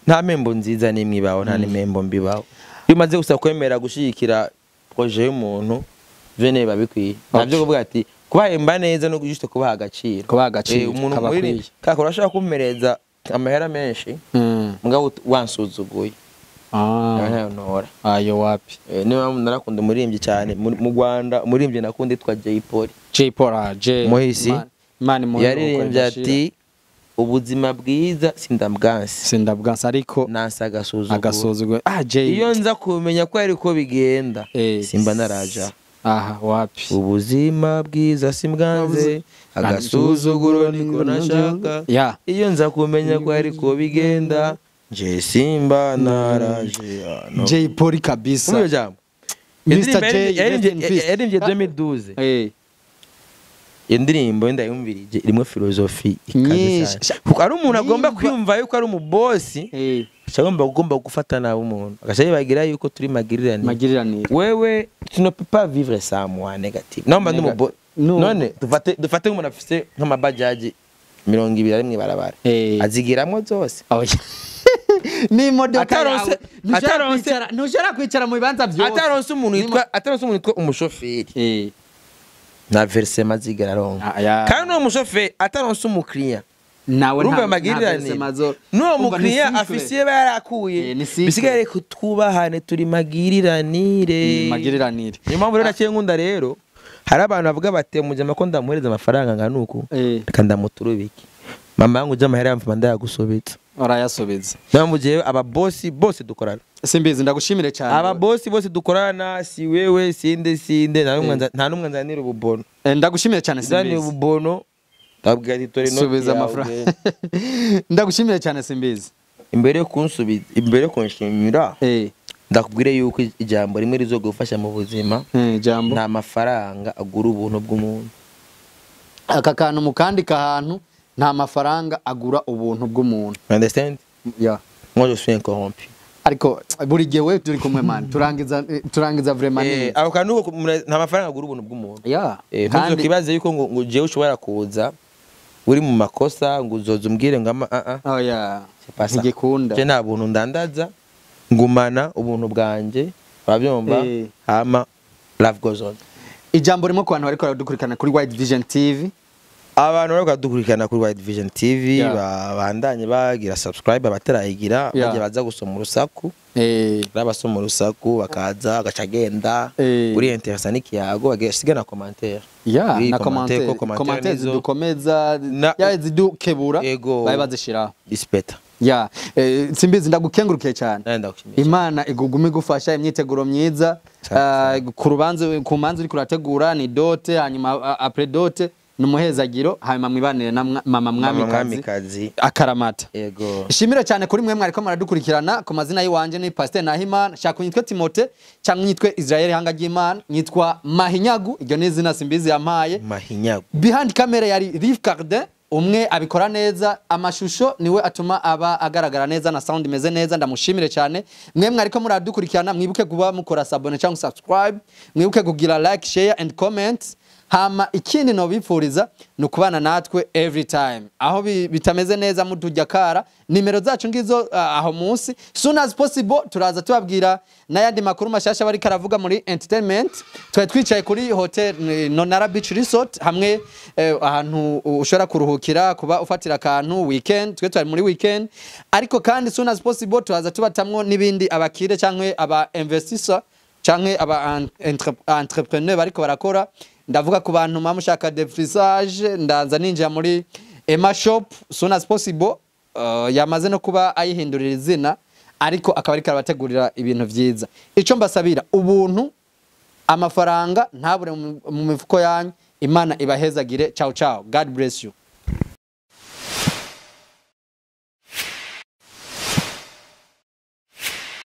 Nta membo nziza nimwe ibaho nta nemembo mbibaho. Iyo umaze gusa kwemera gushigikira projet y'umuntu vene babikwiye. Navyo kuvuga ati kubahemba neza no juste kubaha agaciro. Kubaha agaciro umuntu muri kako urashaka kumpereza amahera menshi mugabo wansuzuguye. Nayo ntora. Ayo wapi. Niba narakunda umuririmbyi cyane mu Rwanda umuririmbyi nakunda yitwa Jay Polly. Jay Polly J Muhisi Mani mu yaririmbye ati ubuzima bwiza sindabwanse sindabwanse ariko nansa agasuzuguro agasuzuguro. Jay iyo nza kumenya ko ariko bigenda simba naraja. Aha wapi. Ubuzima bwiza simbwanze agasuzuguro niko nashaka. Iyo nza kumenya ko ariko bigenda nje simba naraje. Jay Polly kabisa. Mr J yaririmbye 2012. Indirimbo ndayumvirije irimo filosofi ikaze cyane. Kuko ari umuntu agomba kwiyumva yuko ari umubosi, agomba kugomba gufata nabi umuntu. Agaca yibagira yuko turi magirirane. Magirirane. Wewe tu ne peux pas vivre sans moi négatif. Non mba ndumubo. None dufate dufate umuntu afise nk'amabajaji 20 ari mwibarabara. Azigiramwo zose. Ni modoka ataronse ataronse ntushobora kwicara mu bibanza byose. Ataronse umuntu yitwa ataronse umuntu yitwa umushoferi. Na versema zigara ronka. Kandi uwo mushoferi ataronse umukiriya nawe nta magirirane. N'uwo mukiriya afisiye barakuye. Bisigaye ko twubahane turi magiriranire. Magiriranire. Niyo mpamvu rero naciye nkunda rero hari abantu bavuga bati mujama ko ndamuhereza amafaranga nganuko reka ndamuturubike. Mama yangu jamahera yamfuma ndayagusobetse. Arayasobetse. Namuje aba bosi bose dukorana. Simbizi ndagushimire cyane. Aba bosi bose dukorana si wewe sinde sinde nta numwe nzanira ububono. Ndagushimire cyane Simbizi. Nzanira ububono ndabwira ati tore no. Subiza amafaranga. Ndagushimire cyane Simbizi. Imbere kunsubiza imbere kunshimira. Ndakubwire yuko ijambo rimwe rizogufasha mu buzima. Ijambo nta mafaranga agura ubuntu bw'umuntu. Aka kantu mukandika ahantu nta mafaranga agura ubuntu bw'umuntu. Understand? Yeah. Moi je suis incorrompu. Ariko buri gihe we turi kumwe man turangiza turangiza vraiment neza. Ako kantu nta mafaranga agura ubuntu bw'umuntu. Yeah. Kandi kibaze yuko ngo jewe ushobora kuza uri mu makosa ngo uzoza umbwire ngo ama Oh yeah. Ntigikunda. Je nta buntu ndandaza ngumana ubuntu bwanje urabyumva hama love goes on. Ijambo rimwe ku bantu bariko baradukurikirana kuri Wide Vision TV. Abantu bariko baradukurikirana kuri Wide Vision TV babandanye bagira subscribe abatarayigira baje baza gusoma urusaku. Rabasoma urusaku bakaza agaca agenda uri interesa n'ikiyago bagasiga na commentaire. Yeah, na commentaire commentaire zidukomeza ya zidukebura baye bazishira. Ispeta. Yeah, Simbizi ndagukengurukiye cyane. Imana igugume gufasha imyiteguro myiza ku rubanze ku manzi uri kurategura ni dote hanyuma après dote numuhezagiro hanyuma mwibanire na mama mwamikazi akaramata. Yego. Shimira cyane kuri mwe mwariko maradukurikirana ku mazina yiwanje ni Pasteur Nahimana shaka unyitwe Timote cyangwa unyitwe Israel hanga ry'Imana nyitwa Mahinyagu iryo ni izina Simbizi yampaye Mahinyagu. Behind camera yari Rive Cardin umwe abikora neza amashusho niwe atuma aba agaragara neza na sound imeze neza ndamushimire cyane mwe mwariko muradukurikirana mwibuke kuba mukora sabone cyangwa subscribe mwibuke kugira like share and comment. Hama ikindi no bipfuriza nukubana natwe every time aho bitameze neza mutujya kara nimero zacu ngizo aho munsi soon as possible turaza tubabwira nayandi makuru mashasha bari karavuga muri entertainment. Twa twicaye kuri hotel Nonara Beach Resort hamwe ahantu ushobora kuruhukira kuba ufatira akantu weekend twe twari muri weekend ariko kandi soon as possible turaza tubatamwo nibindi abakire cyangwa aba investisseur cyangwa aba entrepreneur bariko barakora. Ndavuga ku bantu mamushaka defrisage ndaza ninjira muri Emma Shop soon as possible yamaze no kuba ayihindurira izina ariko akaba ariko arabategurira ibintu vyiza. Ico mbasabira ubuntu Amafaranga ntabure mu mifuko yanyu. Imana ibahezagire. Ciao ciao, God bless you.